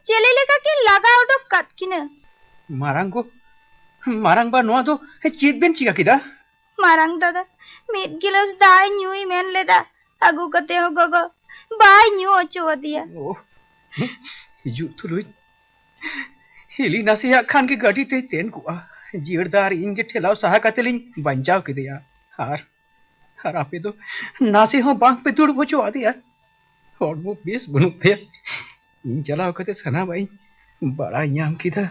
ᱪᱮᱞᱮ ᱞᱮᱠᱟ ᱠᱤᱱ ᱞᱟᱜᱟ ᱚᱰᱚᱠ ᱠᱟᱫ ᱠᱤᱱᱟ᱾ ᱢᱟᱨᱟᱝ ᱜᱚ, ᱢᱟᱨᱟᱝ ᱵᱟ, ᱱᱚᱣᱟ ᱫᱚ ᱪᱮᱫ ᱵᱮᱱ ᱪᱤᱠᱟ ᱠᱮᱫᱟ? ᱢᱟᱨᱟᱝ ᱫᱟᱫᱟ ᱢᱤᱫ ᱜᱤᱞᱟᱹᱥ ᱫᱟᱜ ᱧᱩᱭ ᱢᱮᱱ ᱞᱮᱫᱟ, ᱟᱹᱜᱩ ᱠᱟᱛᱮ ᱦᱚᱸ ᱜᱚᱜᱚ ᱵᱟᱭ ᱧᱩ ᱦᱚᱪᱚ ᱟᱫᱮᱭᱟ᱾ ᱳ, ᱦᱤᱡᱩᱜ ᱛᱩᱞᱩᱡ ᱦᱤᱞᱤ ᱱᱟᱥᱮᱭᱟᱜ ᱠᱷᱟᱱ ᱜᱮ ᱜᱟᱹᱰᱤ ᱛᱮᱭ ᱛᱮᱱ ᱠᱚᱜᱼᱟ᱾ ᱡᱤᱭᱟᱹᱲ ᱫᱟ ᱟᱨ ᱤᱧ ᱜᱮ ᱴᱷᱮᱞᱟᱣ ᱥᱟᱦᱟ ᱠᱟᱛᱮ ᱞᱤᱧ ᱵᱟᱧᱪᱟᱣ ᱠᱮᱫᱮᱭᱟ᱾ ᱟᱨ, ᱟᱨ ᱟᱯᱮ ᱫᱚ ᱱᱟᱥᱮ ᱦᱚᱸ ᱵᱟᱝ ᱯᱮ ᱫᱩᱲᱩᱵ ᱦᱚᱪᱚ ᱟᱫᱮᱭᱟ᱾ ᱦᱚᱲᱢᱚ ᱵᱮᱥ ᱵᱟᱹᱱᱩᱜ ᱛᱟᱭᱟ᱾ ᱤᱧ ᱪᱟᱞᱟᱣ ᱠᱟᱛᱮ ᱥᱟᱱᱟᱢᱟᱜ ᱤᱧ ᱵᱟᱲᱟᱭ ᱧᱟᱢ ᱠᱮᱫᱟ᱾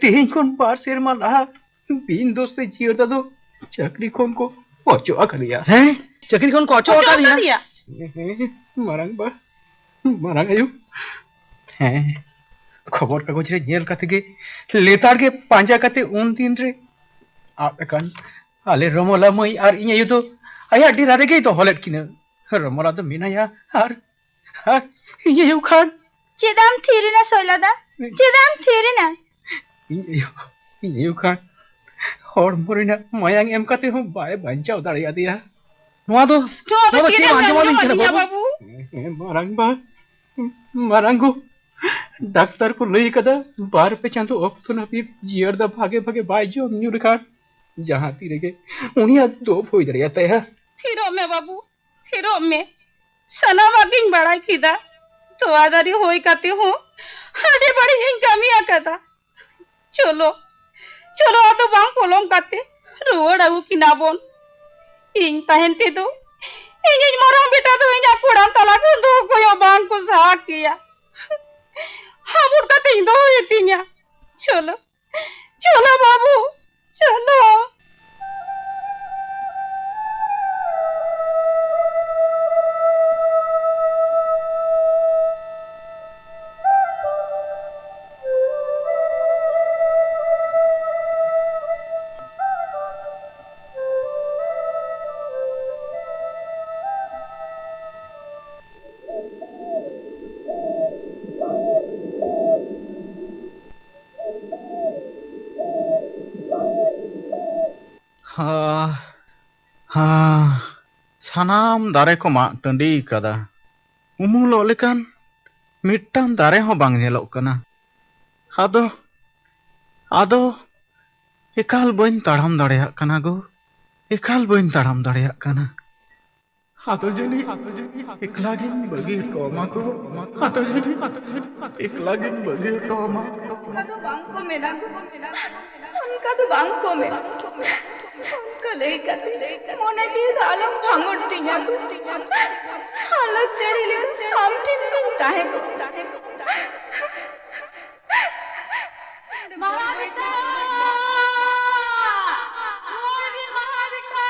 ᱛᱮᱦᱮᱧ ᱠᱷᱚᱱ ᱵᱟᱨ ᱥᱮᱨᱢᱟ ᱞᱟᱦᱟ ᱵᱤᱱ ᱫᱳᱥ ᱛᱮ ᱡᱤᱭᱟᱹᱲ ᱫᱟ ᱫᱚ ᱪᱟᱹᱠᱨᱤ ᱠᱷᱚᱱ ᱠᱚ ᱚᱪᱚᱜ ᱟᱠᱟᱫᱮᱭᱟ᱾ ᱦᱮᱸ? ᱪᱟᱹᱠᱨᱤ ᱠᱷᱚᱱ ᱠᱚ ᱚᱪᱚᱜ ᱚᱪᱚᱜ ᱟᱠᱟᱫᱮᱭᱟ? ᱟᱠᱟᱫᱮᱭᱟ? ᱦᱮᱸ, ᱢᱟᱨᱟᱝ ᱵᱟ, ᱢᱟᱨᱟᱝ ᱟᱭᱳ᱾ ᱦᱮᱸ, ᱠᱷᱚᱵᱚᱨ ᱠᱟᱜᱚᱡᱽ ᱨᱮ ᱧᱮᱞ ᱠᱟᱛᱮ ᱜᱮ, ᱞᱮᱛᱟᱲ ᱜᱮ ᱯᱟᱸᱡᱟ ᱠᱟᱛᱮ ᱩᱱ ᱫᱤᱱ ᱨᱮ ᱟᱫ ᱟᱠᱟᱱ ᱟᱞᱮ ᱨᱚᱢᱚᱞᱟ ᱢᱟᱹᱭ ᱟᱨ ᱤᱧ ᱟᱭᱳ ᱫᱚ ᱟᱭᱟᱜ ᱰᱮᱨᱟ ᱨᱮᱜᱮᱭ ᱫᱚᱦᱚ ᱞᱮᱫ ᱠᱤᱱᱟᱹ᱾ ᱨᱚᱢᱚᱞᱟ ᱫᱚ ᱢᱮᱱᱟᱭᱟ ᱟᱨ, ᱟᱨ ᱤᱧ ᱟᱭᱳ ᱠᱷᱟᱱ᱾ ᱪᱮᱫᱟᱜ ᱮᱢ ᱛᱷᱤᱨ ᱮᱱᱟ ᱥᱚᱭᱞᱟ ᱫᱟ? ᱪᱮᱫᱟᱜ ᱮᱢ ᱛᱷᱤᱨ ᱮᱱᱟ? ᱤᱧ ᱟᱭᱳ, ᱤᱧ ᱟᱭᱳ ᱠᱷᱟᱱ ᱦᱚᱲᱢᱚ ᱨᱮᱱᱟᱜ ᱢᱟᱭᱟᱝ ᱮᱢ ᱠᱟᱛᱮ ᱦᱚᱸ ᱵᱟᱭ ᱵᱟᱧᱪᱟᱣ ᱫᱟᱲᱮᱭᱟᱫᱮᱭᱟ᱾ ᱱᱚᱣᱟ ᱫᱚ, ᱱᱚᱣᱟ ᱫᱚ ᱱᱚᱣᱟ ᱫᱚ ᱪᱮᱫ ᱪᱮᱫ ᱮᱢ ᱮᱢ ᱟᱸᱡᱚᱢ ᱟᱹᱞᱤᱧ ᱟᱸᱡᱚᱢ ᱠᱟᱱᱟ ᱟᱹᱞᱤᱧᱟ ᱵᱟᱹᱵᱩ? ᱵᱟᱹᱵᱩ? ᱦᱮᱸ, ᱢᱟᱨᱟᱝ ᱵᱟ, ᱢᱟᱨᱟᱝ ᱜᱚ, ᱰᱟᱠᱛᱟᱨ ᱠᱚ ᱞᱟᱹᱭ ᱠᱟᱫᱟ, ᱵᱟᱨ ᱯᱮ ᱪᱟᱸᱫᱚ ᱚᱠᱛᱚ ᱱᱟᱹᱯᱤᱛ ᱡᱤᱭᱟᱹᱲ ᱫᱟ ᱵᱷᱟᱜᱮ ᱵᱷᱟᱜᱮ ᱵᱟᱭ ᱡᱚᱢ ᱧᱩ ᱞᱮᱠᱷᱟᱱ ᱡᱟᱦᱟᱸ ᱛᱤ ᱨᱮᱜᱮ ᱩᱱᱤᱭᱟᱜ ᱫᱚᱯ ᱦᱩᱭ ᱫᱟᱲᱮᱭᱟᱛᱟᱭᱟ᱾ ᱛᱷᱤᱨᱚᱜ ᱢᱮ ᱵᱟᱹᱵᱩ, ᱛᱷᱤᱨᱚᱜ ᱢᱮ᱾ ᱥᱟᱱᱟᱢᱟᱜ ᱜᱤᱧ ᱵᱟᱲᱟᱭ ᱠᱮᱫᱟ᱾ ᱛᱚᱣᱟ ᱫᱟᱨᱮ ᱦᱩᱭ ᱠᱟᱛᱮ ᱦᱚᱸ ᱟᱹᱰᱤ ᱵᱟᱹᱲᱤᱡ ᱤᱧ ᱠᱟᱹᱢᱤ ᱟᱠᱟᱫᱟ᱾ ᱪᱚᱞᱚ, ᱪᱚᱞᱚ, ᱟᱫᱚ ᱵᱟᱝ ᱯᱚᱞᱚᱢ ᱠᱟᱛᱮ ᱨᱩᱣᱟᱹᱲ ᱟᱹᱜᱩ ᱠᱤᱱᱟ ᱵᱚᱱ᱾ ᱤᱧ ᱛᱟᱦᱮᱱ ᱛᱮᱫᱚ ᱤᱧᱤᱡ ᱢᱟᱨᱟᱝ ᱵᱮᱴᱟ ᱫᱚ ᱤᱧᱟᱜ ᱠᱚᱲᱟᱢ ᱛᱟᱞᱟ ᱠᱷᱚᱱ ᱫᱚ ᱚᱠᱚᱭ ᱦᱚᱸ ᱵᱟᱝ ᱠᱚ ᱥᱟᱦᱟ ᱠᱮᱭᱟ᱾ ᱦᱟᱵᱩᱲ ᱠᱟᱛᱮᱧ ᱫᱚᱦᱚᱭᱮ ᱛᱤᱧᱟ᱾ ᱪᱚᱞᱚ, ᱪᱚᱞᱚ ᱵᱟᱹᱵᱩ, ᱪᱚᱞᱚ᱾ ᱦᱟ, ᱦᱟ, ᱥᱟᱱᱟᱢ ᱫᱟᱨᱮ ᱠᱚ ᱢᱟᱜ ᱴᱟᱺᱰᱤ ᱠᱟᱫᱟ᱾ ᱩᱢᱩᱞᱚᱜ ᱞᱮᱠᱟᱱ ᱢᱤᱫᱴᱟᱝ ᱫᱟᱨᱮ ᱦᱚᱸ ᱵᱟᱝ ᱧᱮᱞᱚᱜ ᱠᱟᱱᱟ᱾ ᱟᱫᱚ, ᱟᱫᱚ ᱮᱠᱟᱞ ᱵᱟᱹᱧ ᱛᱟᱲᱟᱢ ᱫᱟᱲᱮᱭᱟᱜ ᱠᱟᱱᱟ ᱜᱳ, ᱮᱠᱟᱞ ᱵᱟᱹᱧ ᱛᱟᱲᱟᱢ ᱫᱟᱲᱮᱭᱟᱜ ᱠᱟᱱᱟ᱾ ᱟᱫᱚ ᱡᱟᱹᱱᱤᱡ ᱮᱠᱞᱟ ᱜᱤᱧ ᱵᱟᱹᱜᱤ ᱦᱚᱴᱚ ᱟᱢᱟ ᱜᱳ, ᱟᱫᱚ ᱡᱟᱹᱱᱤᱡ ᱮᱠᱞᱟ ᱜᱤᱧ ᱵᱟᱹᱜᱤ ᱦᱚᱴᱚ ᱟᱢᱟ᱾ ᱚᱱᱠᱟ ᱫᱚ ᱵᱟᱝ ᱠᱚ ᱢᱮᱱᱟ ᱜᱳ, ᱚᱱᱠᱟ ᱫᱚ ᱵᱟᱝ ᱠᱚ ᱢᱮᱱᱟ᱾ ᱚᱱᱠᱟ ᱞᱟᱹᱭ ᱠᱟᱛᱮ ᱢᱚᱱᱮ ᱡᱤᱣᱤ ᱫᱚ ᱟᱞᱚᱢ ᱵᱷᱟᱸᱜᱚᱲ ᱛᱤᱧᱟ ᱜᱳ᱾ ᱦᱟᱞᱚᱛ ᱡᱟᱹᱲᱤ ᱞᱮᱠᱟ ᱟᱢ ᱴᱷᱮᱱ ᱜᱤᱧ ᱛᱟᱦᱮᱸ ᱠᱚᱜᱼᱟ᱾ ᱢᱟᱦᱟᱵᱤᱠᱟ! ᱨᱩᱣᱟᱹᱲ ᱵᱤᱱ, ᱢᱟᱦᱟᱵᱤᱠᱟ!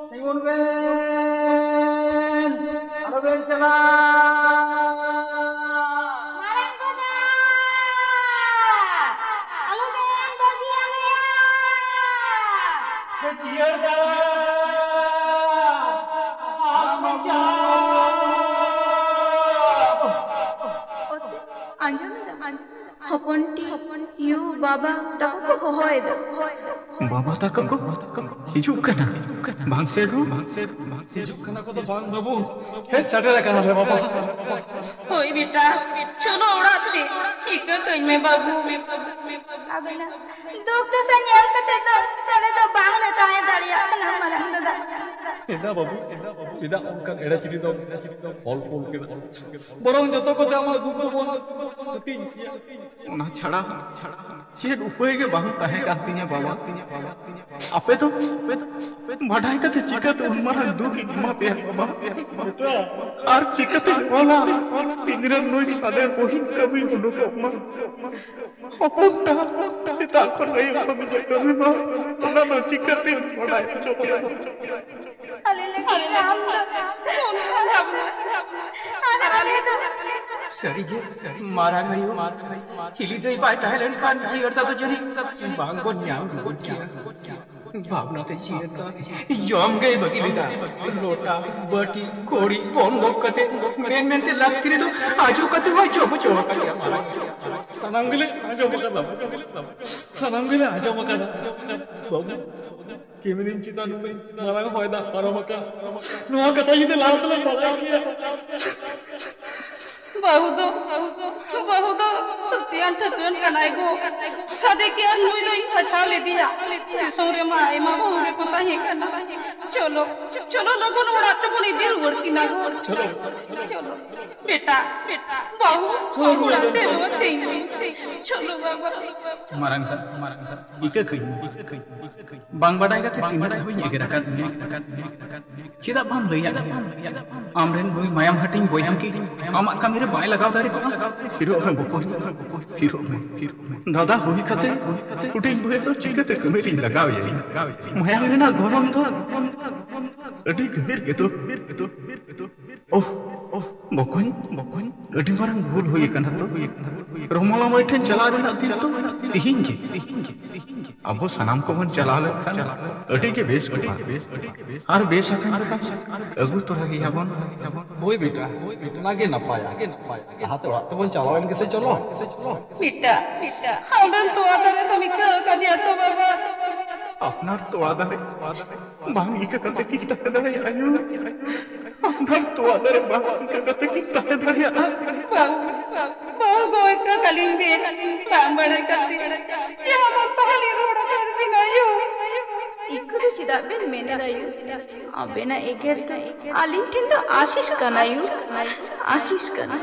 ᱛᱤᱸᱜᱩᱱ ᱵᱮᱱ, ᱟᱞᱚ ᱵᱮᱱ ᱪᱟᱞᱟᱜ᱾ ᱢᱟᱨᱟᱝ ᱵᱟᱵᱟ! ᱟᱞᱚ ᱵᱮᱱ ᱵᱟᱹᱜᱤᱭᱟᱞᱮᱭᱟ᱾ ᱡᱤᱭᱟᱹᱲ ᱫᱟ, ᱟᱞᱚ ᱵᱮᱱ ᱪᱟᱞᱟᱜ᱾ ᱟᱸᱡᱚᱢ ᱮᱫᱟ, ᱟᱸᱡᱚᱢ ᱮᱫᱟ᱾ ᱦᱚᱯᱚᱱ ᱴᱤ, ᱭᱩ, ᱵᱟᱵᱟ ᱛᱟᱠᱚ ᱠᱚ ᱦᱚᱦᱚᱭᱮᱫᱟ᱾ ᱵᱟᱵᱟ ᱛᱟᱠᱚ ᱠᱚ ᱦᱤᱡᱩᱜ ᱠᱟᱱᱟ? ᱵᱟᱝ ᱥᱮ ᱜᱳ? ᱦᱤᱡᱩᱜ ᱠᱟᱱᱟ ᱠᱚ ᱫᱚ ᱵᱟᱝ ᱵᱟᱹᱵᱩ, ᱦᱮᱡ ᱥᱮᱴᱮᱨ ᱟᱠᱟᱱᱟ ᱞᱮ ᱵᱟᱵᱟ᱾ ᱦᱳᱭ ᱵᱮᱴᱟ, ᱪᱚᱞᱚ ᱚᱲᱟᱜ ᱛᱮ, ᱤᱠᱟᱹ ᱠᱟᱹᱧ ᱢᱮ ᱵᱟᱹᱵᱩ᱾ ᱟᱵᱮᱱᱟᱜ ᱫᱩᱠ ᱫᱚᱥᱟ ᱧᱮᱞ ᱠᱟᱛᱮ ᱫᱚ ᱟᱞᱮ ᱫᱚ ᱵᱟᱝ ᱞᱮ ᱛᱟᱦᱮᱸ ᱫᱟᱲᱮᱭᱟᱜ ᱠᱟᱱᱟ ᱢᱟᱨᱟᱝ ᱫᱟᱫᱟ᱾ ᱪᱮᱫᱟᱜ ᱵᱟᱹᱵᱩ, ᱪᱮᱫᱟᱜ ᱚᱱᱠᱟᱱ ᱮᱲᱮ ᱪᱤᱞᱤ ᱫᱚ ᱚᱞ ᱠᱚᱞ ᱠᱮᱫᱟ? ᱵᱚᱨᱚᱝ ᱡᱚᱛᱚ ᱠᱚᱛᱮ ᱟᱢᱟᱜ ᱫᱩᱠ ᱫᱚᱵᱚᱱ ᱦᱟᱹᱴᱤᱧ ᱠᱮᱭᱟ᱾ ᱚᱱᱟ ᱪᱷᱟᱲᱟ ᱪᱮᱫ ᱩᱯᱟᱹᱭ ᱜᱮ ᱵᱟᱝ ᱛᱟᱦᱮᱸ ᱠᱟᱱ ᱛᱤᱧᱟ ᱵᱟᱵᱟ᱾ ᱟᱯᱮ ᱫᱚ, ᱟᱯᱮ ᱫᱚ ᱵᱟᱰᱟᱭ ᱠᱟᱛᱮ ᱪᱤᱠᱟᱹᱛᱮ ᱩᱱ ᱢᱟᱨᱟᱝ ᱫᱩᱠ ᱤᱧ ᱮᱢᱟ ᱯᱮᱭᱟ ᱵᱟᱵᱟ? ᱟᱨ ᱪᱤᱠᱟᱹᱛᱮᱧ ᱚᱞᱟ ᱤᱧ ᱨᱮᱱ ᱱᱩᱭ ᱥᱟᱫᱮ ᱵᱚᱦᱤᱱ ᱠᱟᱹᱢᱤ ᱩᱰᱩᱠᱚᱜ ᱢᱟ? ᱦᱚᱯᱚᱱ ᱛᱟᱢ ᱥᱮᱛᱟᱜ ᱠᱷᱚᱱ ᱟᱹᱭᱩᱵ ᱦᱟᱹᱵᱤᱡ ᱮ ᱠᱟᱹᱢᱤ ᱢᱟ, ᱚᱱᱟ ᱫᱚ ᱪᱤᱠᱟᱹᱛᱮᱧ ᱵᱟᱰᱟᱭ ᱦᱚᱪᱚ ᱯᱮᱭᱟ? ᱟᱞᱮ ᱞᱟᱹᱜᱤᱫ ᱟᱢ ᱫᱚ ᱟᱨ ᱟᱞᱮ ᱫᱚ ᱥᱟᱹᱨᱤᱜᱮ, ᱢᱟᱨᱟᱝ ᱟᱭᱳ, ᱦᱤᱞᱤ ᱫᱟᱹᱭ ᱵᱟᱭ ᱛᱟᱦᱮᱸ ᱞᱮᱱᱠᱷᱟᱱ ᱡᱤᱭᱟᱹᱲ ᱫᱟᱫᱩ ᱡᱟᱹᱱᱤᱡ ᱵᱟᱝ ᱵᱚᱱ ᱧᱟᱢ ᱨᱩᱣᱟᱹᱲ ᱠᱮᱭᱟ᱾ ᱵᱷᱟᱵᱽᱱᱟ ᱛᱮ ᱡᱤᱭᱟᱹᱲ ᱫᱟ ᱡᱚᱢ ᱜᱮᱭ ᱵᱟᱹᱜᱤ ᱞᱮᱫᱟ᱾ ᱞᱚᱴᱟ, ᱵᱟᱹᱴᱤ, ᱜᱷᱚᱲᱤ ᱵᱚᱱ ᱜᱚᱜ ᱠᱟᱛᱮ, ᱢᱮᱱ ᱢᱮᱱᱛᱮ ᱞᱟᱹᱠᱛᱤ ᱨᱮᱫᱚ ᱟᱡᱚ ᱠᱟᱛᱮ ᱦᱚᱸᱭ ᱡᱚᱢ ᱦᱚᱪᱚ ᱟᱠᱟᱫ ᱞᱮᱭᱟ ᱢᱟᱨᱟᱝ ᱟᱭᱳ᱾ ᱥᱟᱱᱟᱢ ᱜᱮᱞᱮ ᱟᱸᱡᱚᱢ ᱟᱠᱟᱫᱟ, ᱥᱟᱱᱟᱢ ᱜᱮᱞᱮ ᱟᱸᱡᱚᱢ ᱟᱠᱟᱫᱟ᱾ ᱵᱟᱹᱵᱩ, ᱠᱤᱢᱤᱱᱤᱧ ᱪᱮᱛᱟᱱ ᱢᱟᱨᱟᱝ ᱦᱚᱭ ᱫᱟᱜ ᱯᱟᱨᱚᱢ ᱟᱠᱟᱱ, ᱱᱚᱣᱟ ᱠᱟᱛᱷᱟ ᱡᱩᱫᱤ ᱞᱟᱦᱟ ᱛᱮᱞᱮ ᱵᱟᱰᱟᱭ ᱠᱮᱭᱟ᱾ ᱵᱟᱹᱦᱩ ᱫᱚ, ᱵᱟᱹᱦᱩ ᱫᱚ ᱥᱚᱛᱤᱭᱟᱱ ᱴᱷᱟᱹᱠᱨᱟᱹᱱ ᱠᱟᱱᱟᱭ ᱜᱚ᱾ ᱥᱟᱫᱮ ᱜᱮ ᱟᱨ ᱱᱩᱭ ᱫᱚᱧ ᱯᱷᱟᱪᱷᱟᱣ ᱞᱮᱫᱮᱭᱟ᱾ ᱫᱤᱥᱚᱢ ᱨᱮᱢᱟ ᱟᱭᱢᱟ ᱵᱟᱹᱦᱩ ᱜᱮᱠᱚ ᱛᱟᱦᱮᱸ ᱠᱟᱱᱟ᱾ ᱪᱚᱞᱚ, ᱪᱚᱞᱚ ᱞᱚᱜᱚᱱ ᱚᱲᱟᱜ ᱛᱮᱵᱚᱱ ᱤᱫᱤ ᱨᱩᱣᱟᱹᱲ ᱠᱤᱱᱟ ᱜᱚ᱾ ᱪᱚᱞᱚ, ᱪᱚᱞᱚ᱾ ᱵᱮᱴᱟ, ᱵᱮᱴᱟ, ᱵᱟᱹᱦᱩ, ᱪᱚᱞᱚ ᱚᱲᱟᱜ ᱛᱮ ᱨᱩᱣᱟᱹᱲ ᱛᱮᱧ᱾ ᱪᱚᱞᱚ ᱵᱟᱵᱟ᱾ ᱢᱟᱨᱟᱝ ᱫᱟ, ᱢᱟᱨᱟᱝ ᱫᱟ, ᱤᱠᱟᱹ ᱠᱟᱹᱧ ᱢᱮ᱾ ᱵᱟᱝ ᱵᱟᱰᱟᱭ ᱠᱟᱛᱮ ᱛᱤᱱᱟᱹᱜ ᱫᱷᱟᱣᱤᱧ ᱮᱜᱮᱨ ᱟᱠᱟᱫ ᱢᱮᱭᱟ᱾ ᱪᱮᱫᱟᱜ ᱵᱟᱢ ᱞᱟᱹᱭᱟᱫ ᱞᱮᱭᱟ? ᱟᱢᱨᱮᱱ ᱱᱩᱭ ᱢᱟᱭᱟᱢ ᱦᱟᱹᱴᱤᱧ ᱵᱚᱭᱦᱟ ᱠᱤ ᱟᱢᱟᱜ ᱠᱟᱹᱢᱤ ᱨᱮ ᱵᱟᱭ ᱞᱟᱜᱟᱣ ᱫᱟᱲᱮ ᱠᱚᱜᱼᱟ? ᱛᱷᱤᱨᱚᱜ ᱢᱮ ᱵᱚᱠᱚᱧ, ᱛᱷᱤᱨᱚᱜ ᱢᱮ, ᱛᱷᱤᱨᱚᱜ ᱢᱮ᱾ ᱫᱟᱫᱟ ᱦᱩᱭ ᱠᱟᱛᱮ ᱦᱩᱰᱤᱧ ᱵᱚᱭᱦᱟ ᱫᱚ ᱪᱤᱠᱟᱹᱛᱮ ᱠᱟᱹᱢᱤ ᱨᱤᱧ ᱞᱟᱜᱟᱣ ᱮᱭᱟ? ᱢᱟᱭᱟᱢ ᱨᱮᱱᱟᱜ ᱜᱚᱱᱚᱝ ᱫᱚ ᱟᱹᱰᱤ ᱜᱟᱹᱦᱤᱨ ᱜᱮᱫᱚ᱾ ᱳᱦ, ᱳᱦ, ᱵᱚᱠᱚᱧ, ᱵᱚᱠᱚᱧ, ᱟᱹᱰᱤ ᱢᱟᱨᱟᱝ ᱵᱷᱩᱞ ᱦᱩᱭ ᱟᱠᱟᱱᱟ ᱛᱚ᱾ ᱨᱚᱢᱚᱞᱟ ᱢᱟᱹᱭ ᱴᱷᱮᱱ ᱪᱟᱞᱟᱣ ᱨᱮᱱᱟᱜ ᱫᱤᱱ ᱫᱚ ᱛᱤᱦᱤᱧ ᱜᱮ, ᱛᱤᱦᱤᱧ ᱜᱮ, ᱛᱤᱦᱤᱧ ᱜᱮ᱾ ᱟᱵᱚ ᱥᱟᱱᱟᱢ ᱠᱚᱵᱚᱱ ᱪᱟᱞᱟᱣ ᱞᱮᱱᱠᱷᱟᱱ ᱟᱹᱰᱤ ᱜᱮ ᱵᱮᱥ ᱠᱚᱜᱼᱟ᱾ ᱟᱨ ᱵᱮᱥ ᱟᱠᱟᱱ ᱠᱷᱟᱱ ᱟᱹᱜᱩ ᱛᱚᱨᱟ ᱜᱮᱭᱟᱵᱚᱱ᱾ ᱦᱳᱭ ᱵᱮᱴᱟ, ᱚᱱᱟ ᱜᱮ ᱱᱟᱯᱟᱭᱟ᱾ ᱞᱟᱦᱟᱛᱮ ᱚᱲᱟᱜ ᱛᱮᱵᱚᱱ ᱪᱟᱞᱟᱣ ᱮᱱ ᱜᱮᱥᱮ, ᱪᱚᱞᱚ᱾ ᱵᱮᱴᱟ, ᱵᱮᱴᱟ, ᱟᱢᱨᱮᱱ ᱛᱚᱣᱟ ᱫᱟᱨᱮ ᱫᱚᱢ ᱤᱠᱟᱹ ᱟᱠᱟᱫᱮᱭᱟ ᱛᱚ ᱵᱟᱵᱟ? ᱟᱯᱱᱟᱨ ᱛᱚᱣᱟ ᱫᱟᱨᱮ ᱵᱟᱝ ᱤᱠᱟᱹ ᱠᱟᱛᱮ ᱠᱤ ᱛᱟᱦᱮᱸ ᱫᱟᱲᱮᱭᱟᱜᱼᱟ ᱭᱩ? ᱟᱯᱱᱟᱨ ᱛᱚᱣᱟ ᱫᱟᱨᱮ ᱵᱟᱝ ᱤᱠᱟᱹ ᱠᱟᱛᱮ ᱠᱤ ᱛᱟᱦᱮᱸ ᱫᱟᱲᱮᱭᱟᱜᱼᱟ? ᱵᱟᱹᱦᱩ, ᱵᱟᱹᱦᱩ ᱜᱚ ᱤᱠᱟᱹ ᱠᱟᱹᱞᱤᱧ ᱵᱮᱱ, ᱵᱟᱝ ᱵᱟᱲᱟᱭ ᱠᱟᱛᱮ ᱡᱟᱦᱟᱸ ᱢᱚᱱ ᱛᱟᱦᱟᱸ ᱞᱤᱧ ᱨᱚᱲ ᱟᱠᱟᱫ ᱵᱤᱱᱟ ᱭᱩ᱾ ᱤᱠᱟᱹ ᱫᱚ ᱪᱮᱫᱟᱜ ᱵᱮᱱ ᱢᱮᱱ ᱮᱫᱟ ᱭᱩ? ᱟᱵᱮᱱᱟᱜ ᱮᱜᱮᱨ ᱫᱚ ᱟᱹᱞᱤᱧ ᱴᱷᱮᱱ ᱫᱚ ᱟᱥᱤᱥ ᱠᱟᱱᱟ ᱭᱩ, ᱟᱥᱤᱥ ᱠᱟᱱᱟ᱾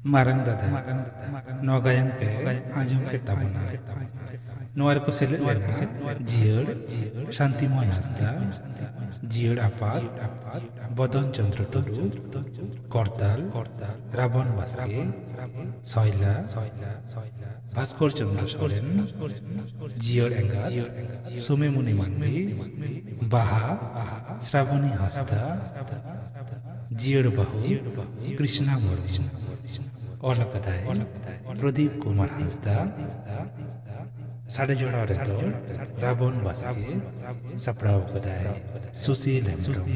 ᱢᱟᱨᱟᱝ ᱫᱟᱫᱟ, ᱱᱚᱣᱟ ᱜᱟᱭᱟᱱ ᱯᱮ ᱟᱸᱡᱚᱢ ᱠᱮᱫ ᱛᱟᱵᱚᱱᱟ᱾ ᱱᱚᱣᱟ ᱨᱮᱠᱚ ᱥᱮᱞᱮᱫ ᱞᱮᱱᱟ ᱡᱤᱭᱟᱹᱲ ᱥᱟᱱᱛᱤᱢᱚᱭ ᱦᱟᱸᱥᱫᱟ, ᱡᱤᱭᱟᱹᱲ ᱟᱯᱟᱛ ᱵᱚᱫᱚᱱ ᱪᱚᱸᱫᱽᱨᱚ ᱴᱩᱰᱩ, ᱠᱚᱨᱛᱟᱞ ᱨᱟᱵᱚᱱ ᱵᱟᱥᱠᱮ, ᱥᱚᱭᱞᱟ ᱵᱷᱟᱥᱠᱚᱨ ᱪᱚᱸᱫᱽᱨᱚ ᱥᱚᱨᱮᱱ, ᱡᱤᱭᱟᱹᱲ ᱮᱸᱜᱟᱛ ᱥᱩᱢᱤᱢᱩᱱᱤ ᱢᱟᱱᱰᱤ, ᱵᱟᱦᱟ ᱥᱨᱟᱵᱚᱱᱤ ᱦᱟᱸᱥᱫᱟ, ᱡᱤᱭᱟᱹᱲ ᱵᱟᱹᱦᱩ ᱠᱨᱤᱥᱱᱟ ᱢᱩᱨᱢᱩ᱾ ᱚᱞ ᱟᱠᱟᱫᱟᱭ ᱯᱨᱚᱫᱤᱯ ᱠᱩᱢᱟᱨ ᱦᱟᱸᱥᱫᱟ᱾ ᱥᱟᱰᱮ ᱡᱚᱲᱟᱣ ᱨᱮᱫᱚ ᱨᱟᱵᱚᱱ ᱵᱟᱥᱠᱮ, ᱥᱟᱯᱲᱟᱣ ᱟᱠᱟᱫᱟᱭ ᱥᱩᱥᱤᱞ ᱦᱮᱢᱵᱨᱚᱢ᱾